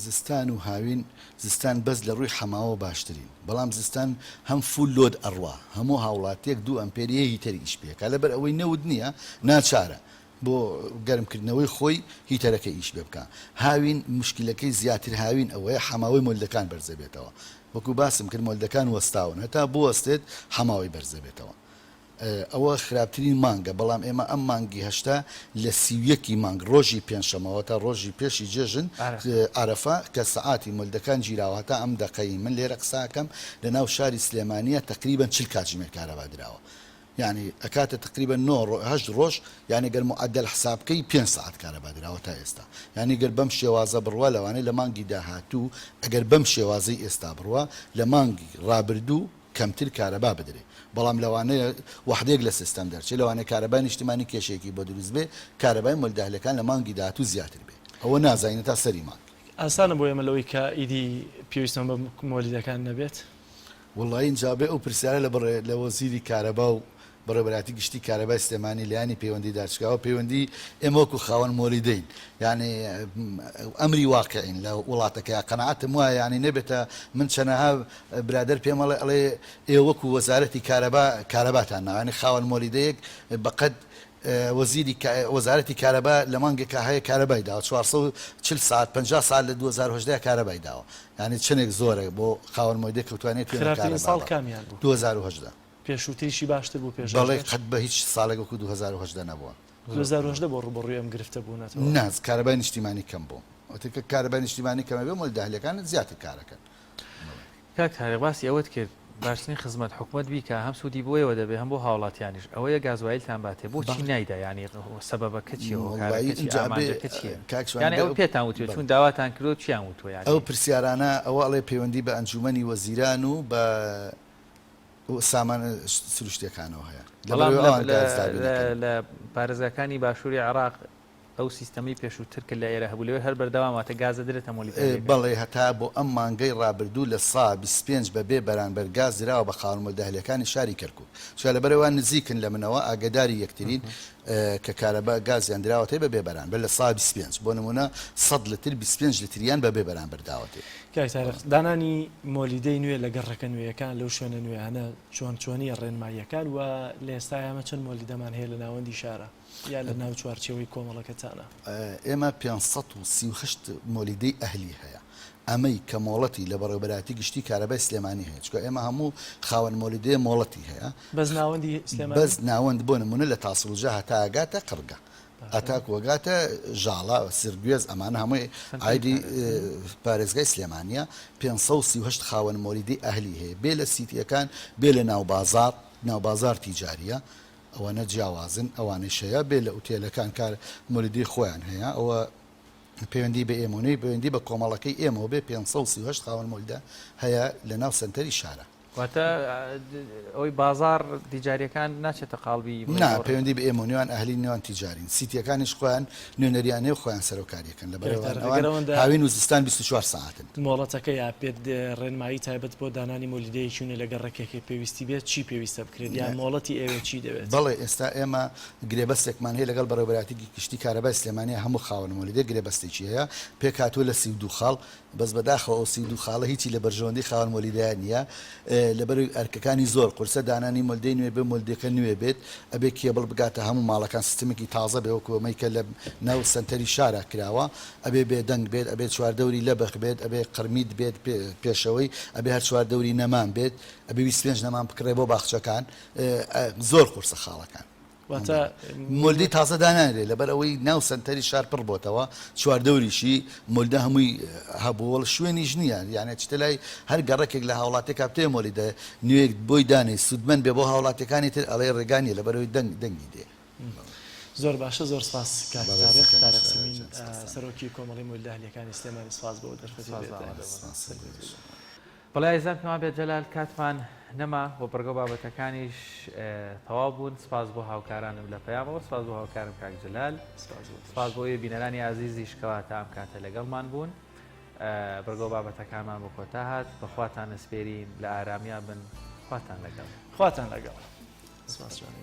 زستان و هاوین زستان بەس لە ڕووی حەماوە باشترین بەڵام زستان هەم full load ئەڕوا هەموو هاوڵاتیەک دوو ئەمپێر یە heater ی ئیش پێکا لەبەر ئەوەی نەوت نیە ناچارە بۆ گەرم کردنەوەی خۆی heater ەکەی ئیش پێ بکا هاوین موشکیلەکەی زیاتر هاوین ئەوەیە حەماوەی مۆلدەکان بەرزەبێتەوە وەکو باسم کرد مۆلدەکان وەستاون هەتا بوەستێت حەماوەی بەرزەبێتەوە ئەوە خراپترین مانگە بەڵام ئێمە ئەم مانگی هەشتا لە 31 ی مانگ ڕۆژی پێنجشەمەوە تا ڕۆژی پێشی جێژن عەرەفە کە سەعاتی مۆلدەکان گیراوە هەتا ئەم دەقەی من لێرە قساکەم لە ناو شاری سلێمانیە تەقریبەن 40 کاتژمێر کارەبا دراوە یانی ئەکاتە تقریبا نۆ ڕۆ هەشت ڕۆژ یانی گەر معدل حساب بکەی پێنج سەعات کارەبا دراوە تا ئێستا یانی گەر بەم شێوازە بڕوا لەوانەیە لە مانگی داهاتوو ئەگەر بەم شێوازەی ئێستا بڕوا لە مانگی ڕابردوو کەمتر کارەبا بدرێ بەڵام لەوانەیە وەحدەیەک لە سیستەم دەرچێ لەوانەیە کارەبای نیشتیمانی کێشەیەکی بۆ دروست بێ کارەبای مۆلدەهلەکان لە مانگی داهاتوو زیاتر بێ ئەوە نازانین تا سەری مانگ. ئاسانە بۆ ئێمە لەوەی کە ئیدی پێویستمان بە مۆلیدەکان نەبێت؟ وەڵایی ئینجا بێ ئەو پرسیارە لە بەڕێ لە وەزیری کارەبا و. بەڕێوەبەرایەتی گشتی کارەبای سلێمانی لایەنی پەیوەندیدار چونکە ئەوە پەیوەندی ئێمە وەکو خاوەن مۆلیدەین یانی ئەمری واقعین لە وڵاتەکەیا قەناعەتم وایە یانی نەبێتە من چەنەها برادەر پێم ئەڵێ ئەڵێ ئێوە وەکو وەزارەتی کارەبا کارەباتان ناوە یانی خاوەن مۆلیدەیەک بەقەد وەزیری وەزارەتی کارەبا لە مانگێکا هەیە کارەبای داوە 440 ساعت 50 ساعت لە 2018 کارەبای داوە یانی چەندێک زۆرە بۆ خاوەن مۆلیدە کەوتوانێت خراپترین ساڵ کامیان بوو؟ 2018 پێشووتریشی باشتر بوو پێش بەڵێ قەت بە هیچ ساڵێک وەکو 2018 نەبووە. 2018 بۆ ڕووبەڕووی ئەم گرفتە بوونەتەوە؟ نا کارەبای نیشتیمانی کەم بوو. وتێ کە کارەبای نیشتیمانی کەمە بێ مۆلیدە ئەهلیەکان زیاتر کارەکەن. کاک تاریق باسی ئەوەت کرد باشترین خزمەت حکومەت بیکا هەم سوودی بۆ ئێوە دەبێ هەم بۆ هاوڵاتیانیش ئەوەیە گازوایلتان باتێ بۆچی نایدا یانی سەبەبەکە چیە هۆکارەکە چیە ئامانجەکە چیە یانی ئەوە پێتان وتوێ چون داواتان کردوە چیان وتوە یانی. ئەو پرسیارانە ئەوە ئەڵێ پەیوەندی بە ئەنجومەنی وەزیران و بە سامانە سروشتیەکانەوە هەیە بەڵام لە پارێزگاکانی باشووری عێراق ئەو سیستەمەی پێشووتر کە لە ئێرە هەبوو لەوێ هەر بەردەوام واتە گاز دەدرێتە مۆلیدەکان؟ بەڵێ هەتا بۆ ئەم مانگەی ڕابردوو لە سا 25 بە بێ بەرانبەر گاز دراوە بە خاوەن مۆلیدە ئەهلیەکانی شاری کەرکوک چونکە لەبەرئەوە نزیکن لە منەوە ئاگەداری یەکترین کە کارەبا گازیان دراوەتێ بە بێ بەرانبەر لە سا 25 بۆ نمونە 100 لتر 25 لتریان بە بێ بەرانبەر داوەتێ. کاک تاریق دانانی مۆلیدەی نوێ لە گەڕەکە نوێیەکان لەو شوێنە نوێیانە چۆن چۆنیە ڕێنماییەکان و لە ئێستایا ئێمە چەند مۆلیدەمان هەیە لە ناوەندی شارا یا لە ناو چوارچێوەی کۆمەڵەکەتانە؟ ئێمە 538 مۆلیدەی ئەهلی هەیە ئەمەی کە مۆڵەتی لە بەڕێوەبەرایەتی گشتی کارەبای سلێمانی هەیە چونکە ئێمە هەموو خاوەن مۆلیدەیە مۆڵەتی هەیە. بەس ناوەندی سلێمانی؟ بەس ناوەند بۆ نمونە لە تاسڵوجە هەتا ئەگاتە قڕگە ئەتاکو ئەگاتە ژاڵە، سرگوێز ئەمانە هەمووی عایدی پارێزگای سلێمانیە، 538 خاوەن مۆلیدەی ئەهلی هەیە بێ لە سیتیەکان بێ لە ناوبازاڕ، ناوبازاڕ تیجاریە ئەوەنە جیاوازن ئەوانەیش هەیە بێ لە ئوتێلەکان کار مۆلیدەی خۆیان هەیە ئەوە پەیوەندی بە ئێمەوە نەی پەیوەندی بە کۆمەڵەکەی ئێمەوە بێ 538 خاوەن مۆلیدە هەیە لە ناو سەنتەری شارە. واتە ئەوەی بازاڕ تیجاریەکان ناچێتە قاڵبی نا پەیوەندی بە ئێمەوە نێوان ئەهلی نێوان تیجارین سیتیەکانیش خۆیان نوێنەریان هەیە و خۆیان سەرۆکاریەکەن لە بەرەوە هاوین و زستان 24 ساعتن. مۆڵەتەکە یا پێت ڕێنمایی تایبەت بۆ دانانی مۆلیدەیەکی نوێ لە گەڕەکێکێ پێویستی بێت چی پێویستە بکرێت یان مۆڵەتی ئێوە چی دەوێت؟ بەڵێ ئێستا ئێمە گرێبەستێکمان هەیە لەگەڵ بەڕێوەبەرایەتی گشتی کارەبای سلێمانی هەموو خاوەن مۆلیدە گرێبەستێکی هەیە پێکهاتووە لە 32 خاڵ بەس بەداخەوە ئەو 32 خاڵە هیچی لە بەرژەوەندی خاوەن مۆلیدەیا نییە لەبەرئەوەی ئەرکەکانی زۆر قورسە دانانی مۆلدەی نوێ بێ مۆلدەکە نوێ بێت ئەبێ کێبڵ بگاتە هەموو ماڵەکان سیستمێکی تازە بێ وەکو ئەمەی کە لە ناو سەنتەری شارا کراوە ئەبێ بێدەنگ بێت ئەبێ چواردەوری لەبخ بێت ئەبێ قرمیت بێت پێشەوەی ئەبێ هەر چواردەوری نەمام بێت ئەبێ 25 نەمام بکڕێ بۆ باخچەکان زۆر قورسە خاڵەکان. واتە مۆلدەی تازە دانانرێ لەبەر ئەوەی ناو سەنتەری شار پڕ بۆتەوە چواردەوریشی مۆلدە هەمووی هەبوو وەڵ شوێنیش نییە یانە چتە لای هەر گەڕەکێک لە هاوڵاتێکا بتەوێ مۆلیدە نوێک بۆی دانێ سوودمەند بێ بۆ هاوڵاتیەکانی تر ئەڵێ ڕێگا نییە لەبەرئەوەی دەنگ دەنگی دێ. زۆر باشە زۆر سپاس کاک تارق تارق سەمین سەرۆکی کۆمەڵی مۆلیدە ئەهلیەکانی سلێمانی سپاس بۆ دەرفەتی پێدانت. بەڵێ ئازیزان پێمان بێت جەلال کاتمان نەما و بڕگە و بابەتەکانیش تەواو بوون سپاس بۆ هاوکارانم لە پەیامەوە سپاس بۆ هاوکارم کاک جەلال سپاس بۆ ئێوە بینەرانی ئازیزیش کەوا تا ئەم کاتە لەگەڵمان بوون بڕگە و بابەتەکانمان بۆ کۆتا هات بەخواتان ئەسپێرین لە ئارامیا بن خواتان لەگەڵ خواتان لەگەڵ سپاس جوانێ.